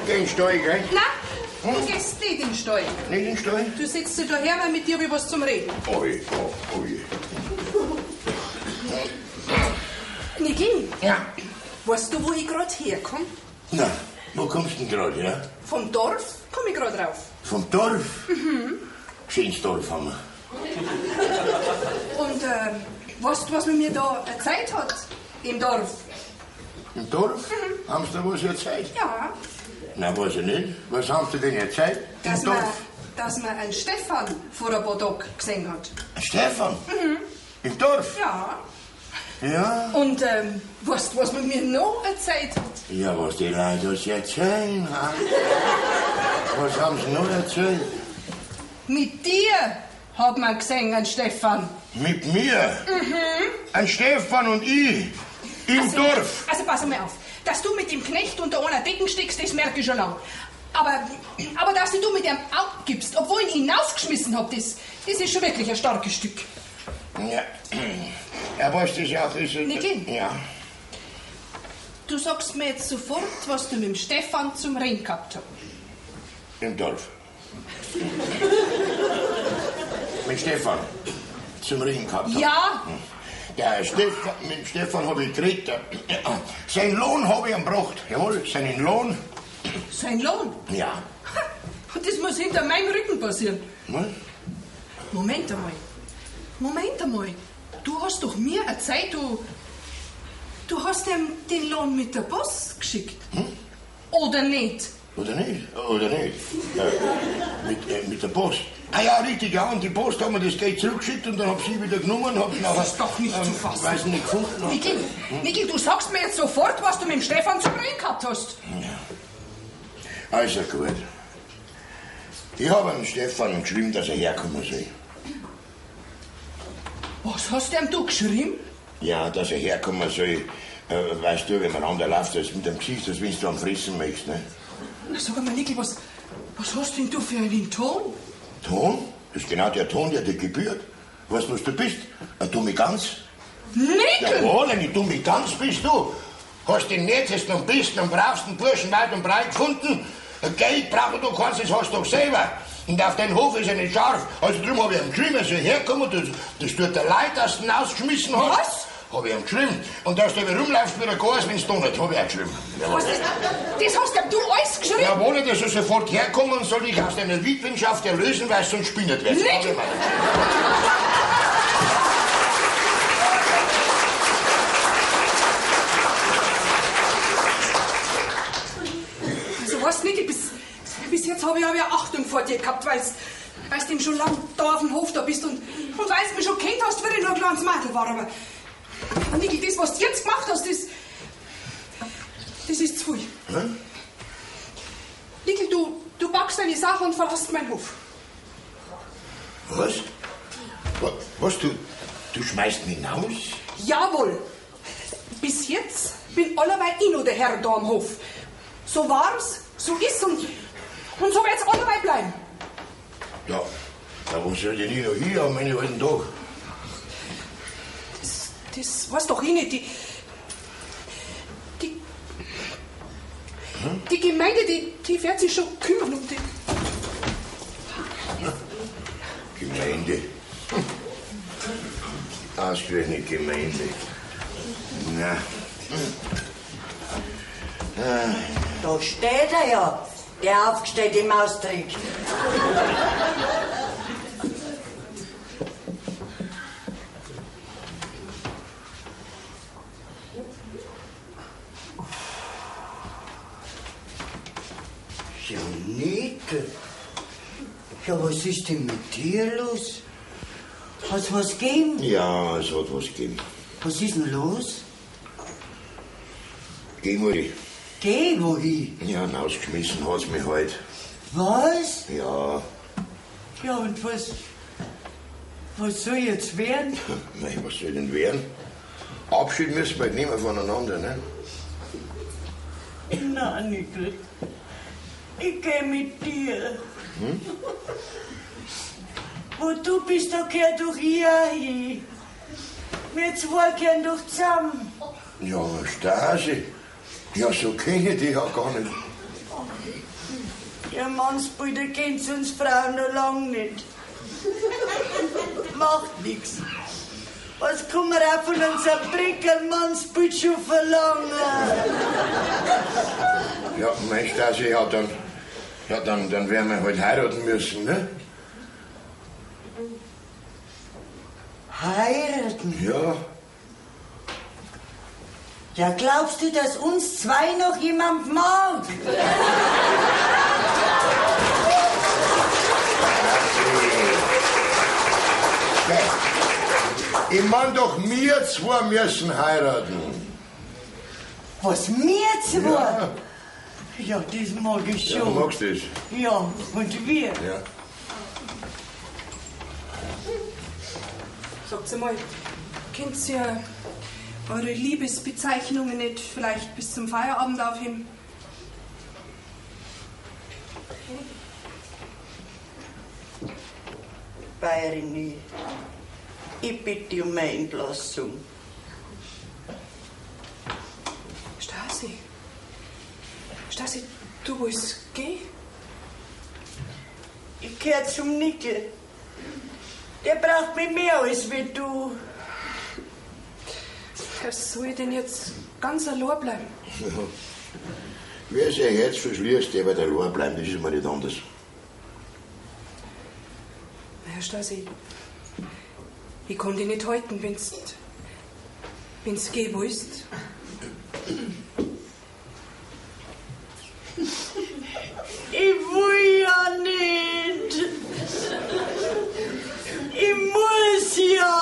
Geh in den Stall, gell? Na, du gehst nicht in den Stall. Nicht in den Stall? Du sitzt dich da her, weil mit dir hab ich was zum Reden. Oi, oh, oi. Niki, Ja. weißt du, wo ich grad herkomm? Na, wo kommst du denn gerade, ja? Vom Dorf komm ich grad rauf. Vom Dorf? Mhm. Schönes Dorf haben wir. Und weißt du, was man mir da erzählt hat? Im Dorf. Im Dorf? Haben sie da was erzählt? Ja, Na, weiß ich nicht. Was haben sie denn erzählt? dass Im man, Dorf? dass man einen Stefan vor ein paar Tagen gesehen hat. Stefan? Im Dorf? Ja. Ja. Und weißt du, was man mir noch erzählt hat? Ja, was die Leute uns erzählen haben. Was haben sie noch erzählt? Mit dir hat man gesehen, einen Stefan. Mit mir? Ein Stefan und ich. Im Dorf. Also pass mal auf. Dass du mit dem Knecht unter einer Decken steckst, das merke ich schon lang. Aber dass du mit ihm abgibst, obwohl ich ihn hinausgeschmissen hab, das ist schon wirklich ein starkes Stück. Ja. Ja, was das auch ist. Niki? Ja. Du sagst mir jetzt sofort, was du mit dem Stefan zum Reden gehabt hast. Im Dorf. Mit Stefan. Zum Reden gehabt. hab. Ja. Der Stefan, mit dem Stefan habe ich geredet. Seinen Lohn habe ich ihm gebracht. Jawohl, seinen Lohn. Sein Lohn. Ja. Und das muss hinter meinem Rücken passieren. Was? Moment einmal. Moment einmal. Du hast doch mir erzählt, du hast ihm den Lohn mit der Post geschickt. Oder nicht? Oder nicht? Oder nicht? Mit der Post. Ah ja, richtig, ja. Und die Post haben mir das Geld zurückgeschickt und dann hab sie wieder genommen. Hab's nachher, Das ist doch nicht zu fassen. Weiß nicht gefunden. Niki, Niki, du sagst mir jetzt sofort, was du mit dem Stefan zum Reden gehabt hast. Also gut. Ich habe dem Stefan geschrieben, dass er herkommen soll. Was hast du ihm du geschrieben? Ja, dass er herkommen soll. Weißt du, wenn man läuft, das mit dem Gesicht, als wenn du am Fressen möchtest, ne? Na, sag einmal, Niki, was hast denn du für einen Ton? Ton? Das ist genau der Ton, der dir gebührt. Weißt du, was du bist? Eine dumme Gans. Nickel! Jawohl, eine dumme Gans bist du. Hast den nettesten und besten und bravsten Burschen weit und breit gefunden. Geld brauchen du kannst, das hast du doch selber. Und auf deinen Hof ist er nicht scharf. Also drum hab ich ihm geschrieben, er soll herkommen. Das tut dir leid, dass du ihn ausgeschmissen hast. Was? Hab ich ihm geschrieben. Und dass du rumlaufst wie der Gas, wenn's donnert, hab ich auch geschrieben. Jawohl. Was, das hast du alles geschrieben? Jawohl, dass er sofort herkommen und soll dich aus deiner Witwenschaft erlösen, weil sonst spinnert wird. Nicht! Also weißt du, Niki, bis jetzt habe ich aber ja Achtung vor dir gehabt, weil du eben schon lange da auf dem Hof da bist und weil du mich schon kennt hast, wie ich noch ein kleines Mädel war. Aber Niki, das, was du jetzt gemacht hast, das ist zu viel. Hm? Niki, du packst deine Sache und verlässt meinen Hof. Was? Was, du schmeißt mich hinaus? Jawohl. Bis jetzt bin allerweil ich noch der Herr da am Hof. So war's, so ist's und so wird's allerweil bleiben. Ja, ja, wo soll denn ich noch hier an meinen alten Tag? Das weiß doch ich nicht. Die Gemeinde, die wird sich schon kümmern um die. Gemeinde. Ausgerechnet Gemeinde. Na. Da steht er ja, der aufgestellte Maustrick. Ja, Nickel. Ja, was ist denn mit dir los? Hat's was gegeben? Ja, es hat was gegeben. Was ist denn los? Geh, Mutti. Geh, wohin? Ja, rausgeschmissen hat's mich halt. Was? Ja. Ja, und was. Was soll jetzt werden? Nein, was soll denn werden? Abschied müssen wir halt nicht mehr voneinander, ne? Na, Nickel. Ich geh mit dir. Hm? Wo du bist, da gehör doch ich auch hin. Wir zwei gehören doch zusammen. Ja, Stasi. Ja, so kenne ich dich ja gar nicht. Ja, Mannsbilder kennt uns Frauen noch lang nicht. Macht nix. Was kann man auch von unserem Brickerl Mannsbild schon verlangen? Ja, mein Stasi, ja, dann, ja, dann werden wir halt heiraten müssen, ne? Heiraten? Ja. Ja, glaubst du, dass uns zwei noch jemand mag? Ich mein doch, wir zwei müssen heiraten. Was, wir zwei? Ja. Ja, das mag ich Ja, schon. du magst das? Ja, und wir? Ja. Sagt's einmal, könnt ihr eure Liebesbezeichnungen nicht vielleicht bis zum Feierabend aufheben? Bayerin, ich bitte um meine Entlassung. Stasi. Stasi, du willst gehen? Ich gehör zum Nickel. Der braucht mich mehr als wie du. Was soll ich denn jetzt ganz allein bleiben? Ja. Wer sich jetzt verschließt, der wird allein bleiben, das ist mir nicht anders. Herr Stasi, ich kann dich nicht halten, wenn's gehen willst. Ich will ja nicht. Ich muss ja.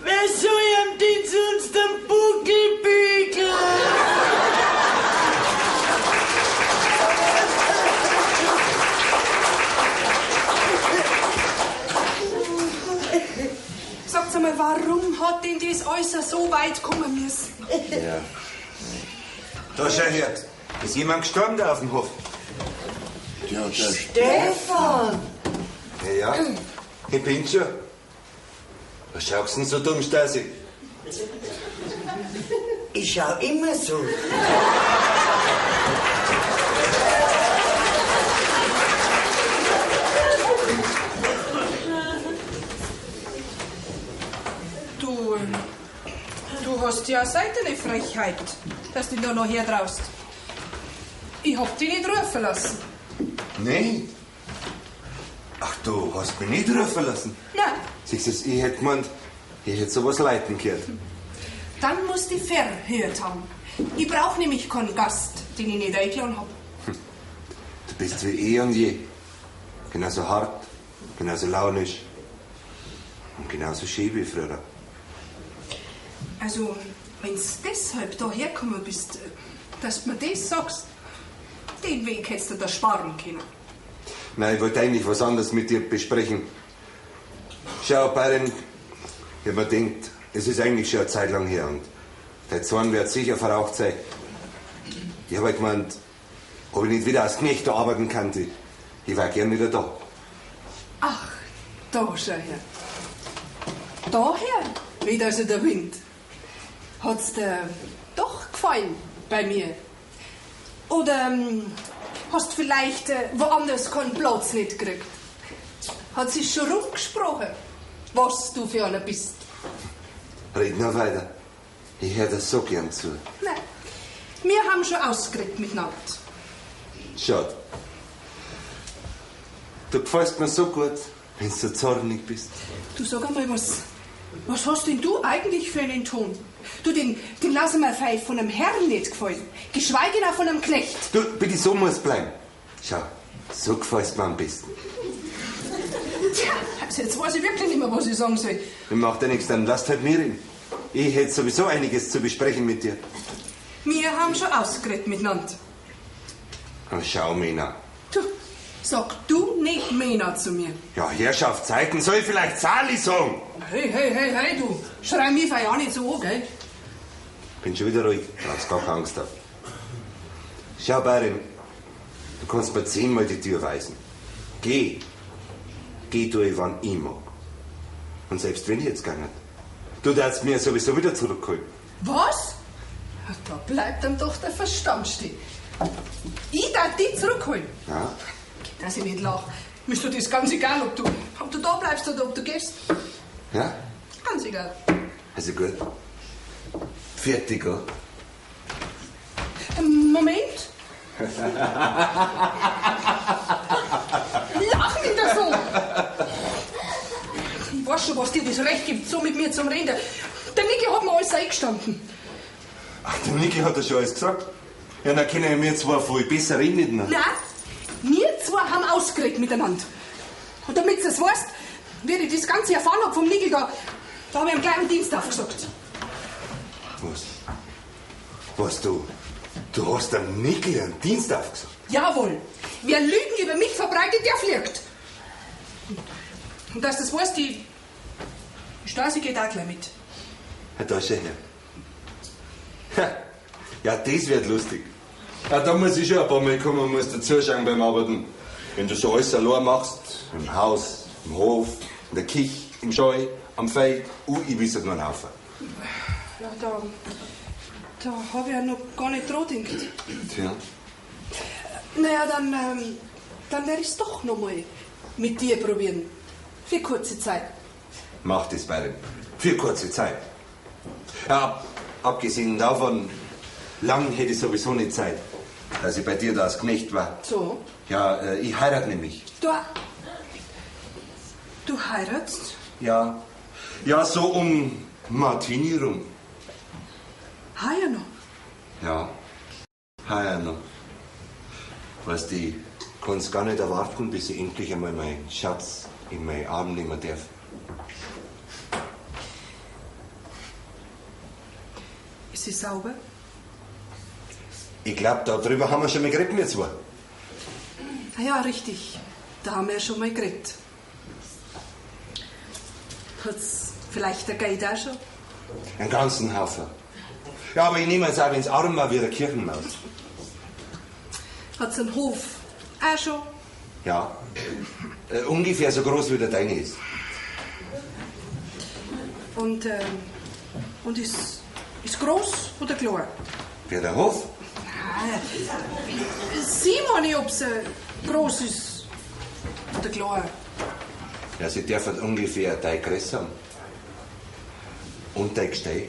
Wer soll ihm denn sonst den Buckel bügeln? Sagt's einmal, warum hat denn das alles so weit kommen müssen? Ja. Da schau her, ist jemand gestorben da auf dem Hof? Ja, der Stefan! Ja, ja, ich bin schon. Was schaust du denn so dumm, Stasi? Ich schau immer so. Du, du hast ja seit eine Frechheit, dass du dich da noch hertraust. Ich hab dich nicht rufen lassen. Nein. Ach, du hast mich nicht rufen lassen. Nein. Siehst du, ich hätte gemeint, ich hätte sowas leiten gehört. Dann musst du verhört haben. Ich brauch nämlich keinen Gast, den ich nicht eingeladen hab. Du bist wie eh und je. Genauso hart, genauso launisch und genauso schön wie früher. Also, wenn's deshalb da hergekommen bist, dass du mir das sagst, den Weg hättest du da sparen können. Nein, ich wollte eigentlich was anderes mit dir besprechen. Schau, Bayern, ich hab mir gedacht, es ist eigentlich schon eine Zeit lang her und der Zorn wird sicher verraucht sein. Ich hab halt gemeint, ob ich nicht wieder als Knecht da arbeiten könnte. Ich wär gern wieder da. Ach, da schau her. Daher weht also der Wind. Hat's dir doch gefallen bei mir? Oder hast vielleicht woanders keinen Platz nicht gekriegt? Hat sich schon rumgesprochen, was du für einer bist. Red noch weiter. Ich hör dir so gern zu. Nein, wir haben schon ausgeredet miteinander. Schade. Du gefällst mir so gut, wenn du so zornig bist. Du sag einmal, was hast denn du eigentlich für einen Ton? Du, den lass mir fei von einem Herrn nicht gefallen. Geschweige denn auch von einem Knecht. Du, bitte, so muss bleiben. Schau, so gefällst mir am besten. Tja, also jetzt weiß ich wirklich nicht mehr, was ich sagen soll. Macht ja nichts, dann lasst halt mir reden. Ich hätte sowieso einiges zu besprechen mit dir. Wir haben schon ausgeredet miteinander. Oh, schau, Mena. Du, sag du nicht Mena zu mir. Ja, Herrschaftszeiten, soll ich vielleicht Sali sagen? Hey, hey, hey, hey, du. Schrei mich fei auch nicht so an, gell? Bin schon wieder ruhig, brauchst gar keine Angst haben. Schau, Barin, du kannst mir 10-mal die Tür weisen. Geh. Geh durch, wann ich mag. Und selbst wenn ich jetzt gegangen, du darfst mir sowieso wieder zurückholen. Was? Da bleibt ihm doch der Verstand stehen. Ich darf dich zurückholen. Ja? Dass ich nicht lach. Mir ist doch das ganz egal, ob du da bleibst oder ob du gehst. Ja? Ganz egal. Also gut. Fertig, oder? Moment. Lach nicht so! Ich weiß schon, was dir das Recht gibt, so mit mir zum Reden. Der Niki hat mir alles eingestanden. Ach, der Niki hat ja schon alles gesagt. Ja, dann können wir zwar viel besser reden miteinander. Nein, wir zwei haben ausgeredet miteinander. Und damit du es weißt, wie ich das Ganze erfahren hab vom Niki, da hab ich ihm gleich einen Dienst aufgesagt. Was? Was, du? Du hast dem Niki einen Dienst aufgesagt? Jawohl. Wer Lügen über mich verbreitet, der fliegt. Und dass du das weißt, die Stasi geht auch gleich mit. Ja, da schau her. Ja, das wird lustig. Ja, da muss ich schon ein paar Mal kommen und muss dir zuschauen beim Arbeiten. Wenn du so alles allein machst, im Haus, im Hof, in der Küche, im Scheu, am Feld, ich weiß noch einen Haufen. Ja, da hab ich ja noch gar nicht dran gedacht. Tja. Naja, dann werde ich's doch noch mal mit dir probieren. Für kurze Zeit. Mach das, beide. Für kurze Zeit. Ja, abgesehen davon, lang hätte ich sowieso nicht Zeit, dass ich bei dir da als Knecht war. So? Ja, ich heirate nämlich. Du heiratst? Ja. Ja, so um Martini rum. Heuer noch? Ja, heuer noch. Weißt du, ich kann's gar nicht erwarten, bis ich endlich einmal meinen Schatz in meinen Arm nehmen darf. Ist sie sauber? Ich glaub, darüber haben wir schon mal geredet, wir zwei. Ah ja, richtig. Da haben wir schon mal geredet. Hat's vielleicht der Geld auch schon? Einen ganzen Haufen. Ja, aber ich nehme es auch, wenn's arm war, wie der Kirchenmaus. Hat's einen Hof auch schon? Ja. Ungefähr so groß wie der deine ist. Und ist groß oder klein? Wer der Hof? Nein. Sie meine ich, ob's groß ist oder klein. Ja, sie dürfen ungefähr deine Größe haben. Und dein Gestell.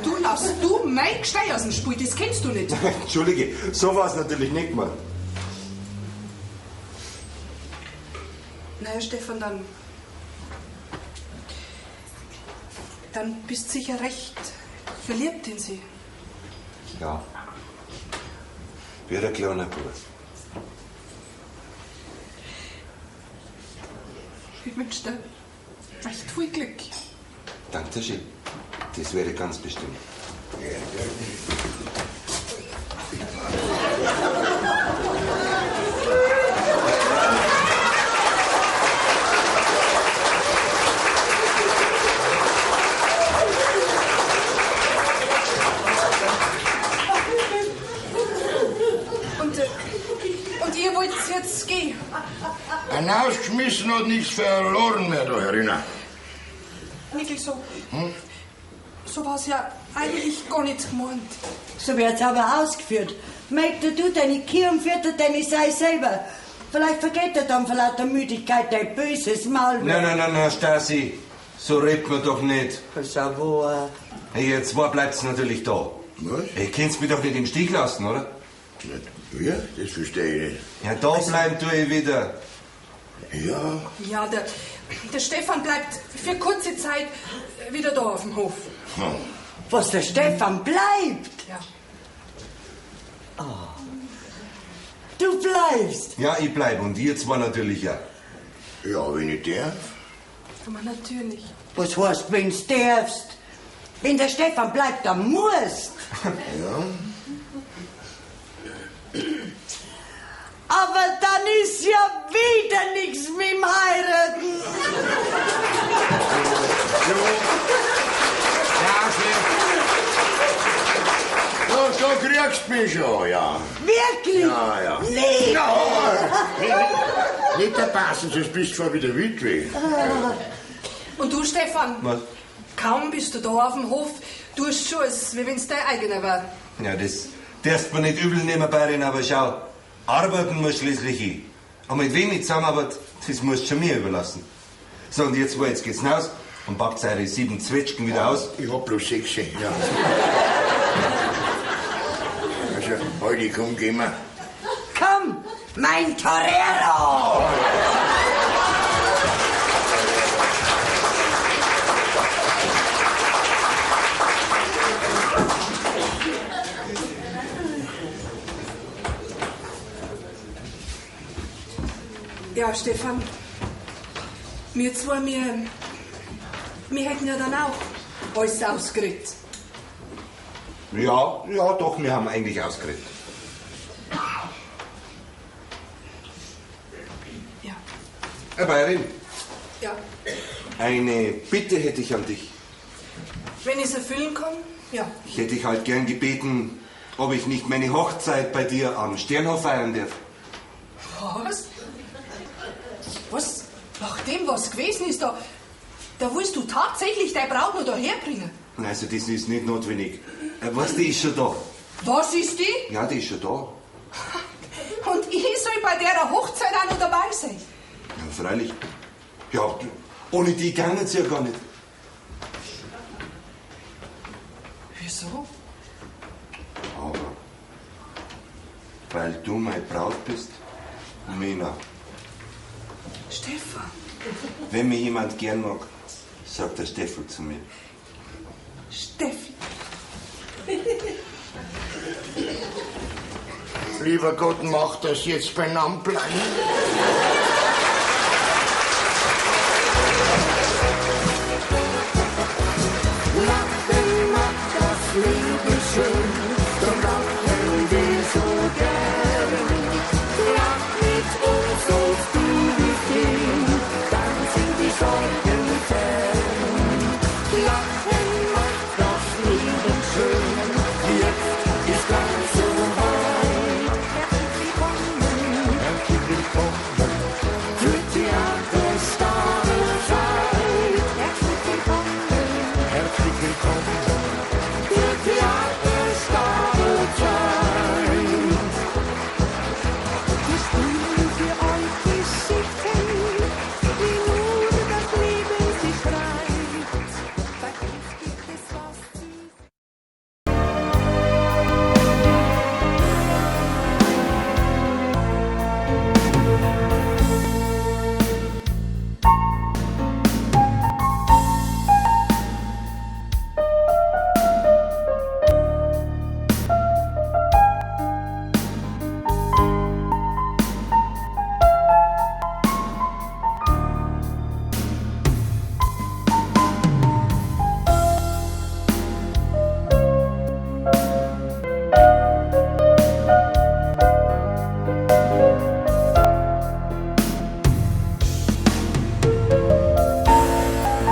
Du lass du mein Gestell aus dem Spiel, das kennst du nicht. Entschuldige, so war's natürlich nicht gemeint. Naja, Stefan, dann bist du sicher recht verliebt in sie. Ja. Wie ein kleiner Bub. Ich wünsche dir recht viel Glück. Danke schön. Das wäre ganz bestimmt. Und ihr wollt jetzt gehen? Ein Hausgeschmissen hat nichts verloren mehr da herinnen. Nickel, so. So war's ja eigentlich gar nicht gemeint. So wird's aber ausgeführt. Melk du deine Kühe und fütter deine Sei selber. Vielleicht vergeht er dann vor lauter Müdigkeit dein böses Maul. Nein, nein, nein, nein, Stasi. So redet man doch nicht. Das ist ja wahr. Hey, ihr zwei bleibt's natürlich da. Was? Ihr könnt's mich doch nicht im Stich lassen, oder? Ja, das verstehe ich nicht. Ja, da bleiben tue ich wieder. Ja, Ja, der Stefan bleibt für kurze Zeit wieder da auf dem Hof. Was, der Stefan bleibt? Ja. Du bleibst. Ja, ich bleib und ihr zwei natürlich auch. Ja, wenn ich darf. Aber natürlich. Was heißt, wenn's darfst? Wenn der Stefan bleibt, dann musst. Ja. Aber dann ist ja wieder nichts mit dem Heiraten. Ja, schlimm. Ja, da kriegst du mich schon, ja. Wirklich? Ja, ja. Nee. Ja, nicht da passen, sonst bist du schon wieder Witwe. Und du, Stefan? Was? Kaum bist du da auf dem Hof, du tust schon, als wie wenn's dein eigener war. Ja, das darfst mir nicht übel nehmen, Bayerin, aber schau, arbeiten muss schließlich ich. Und mit wem ich zusammenarbeite, das musst du schon mir überlassen. So, und jetzt, jetzt geht's hinaus und packt eure 7 Zwetschgen wieder aus. Ich hab bloß 6, ja. Also, heute komm, gehen wir. Komm, mein Torero! Ja, Stefan, wir zwei, wir hätten ja dann auch alles ausgeredet. Ja, ja, doch, wir haben eigentlich ausgeredet. Ja. Herr Bayerin, Ja. eine Bitte hätte ich an dich. Wenn ich's erfüllen kann, ja. Ich hätte dich halt gern gebeten, ob ich nicht meine Hochzeit bei dir am Sternhof feiern darf. Was? Was? Nach dem, was gewesen ist, da willst du tatsächlich deine Braut noch daherbringen? Also, das ist nicht notwendig. Was, die ist schon da. Was ist die? Ja, die ist schon da. Und ich soll bei der Hochzeit auch noch dabei sein. Ja, freilich. Ja, ohne die kann es ja gar nicht. Wieso? Aber weil du meine Braut bist, Mina. Stefan. Wenn mich jemand gern mag, sagt der Steffel zu mir. Steffi. Lieber Gott, mach das jetzt beieinander bleiben.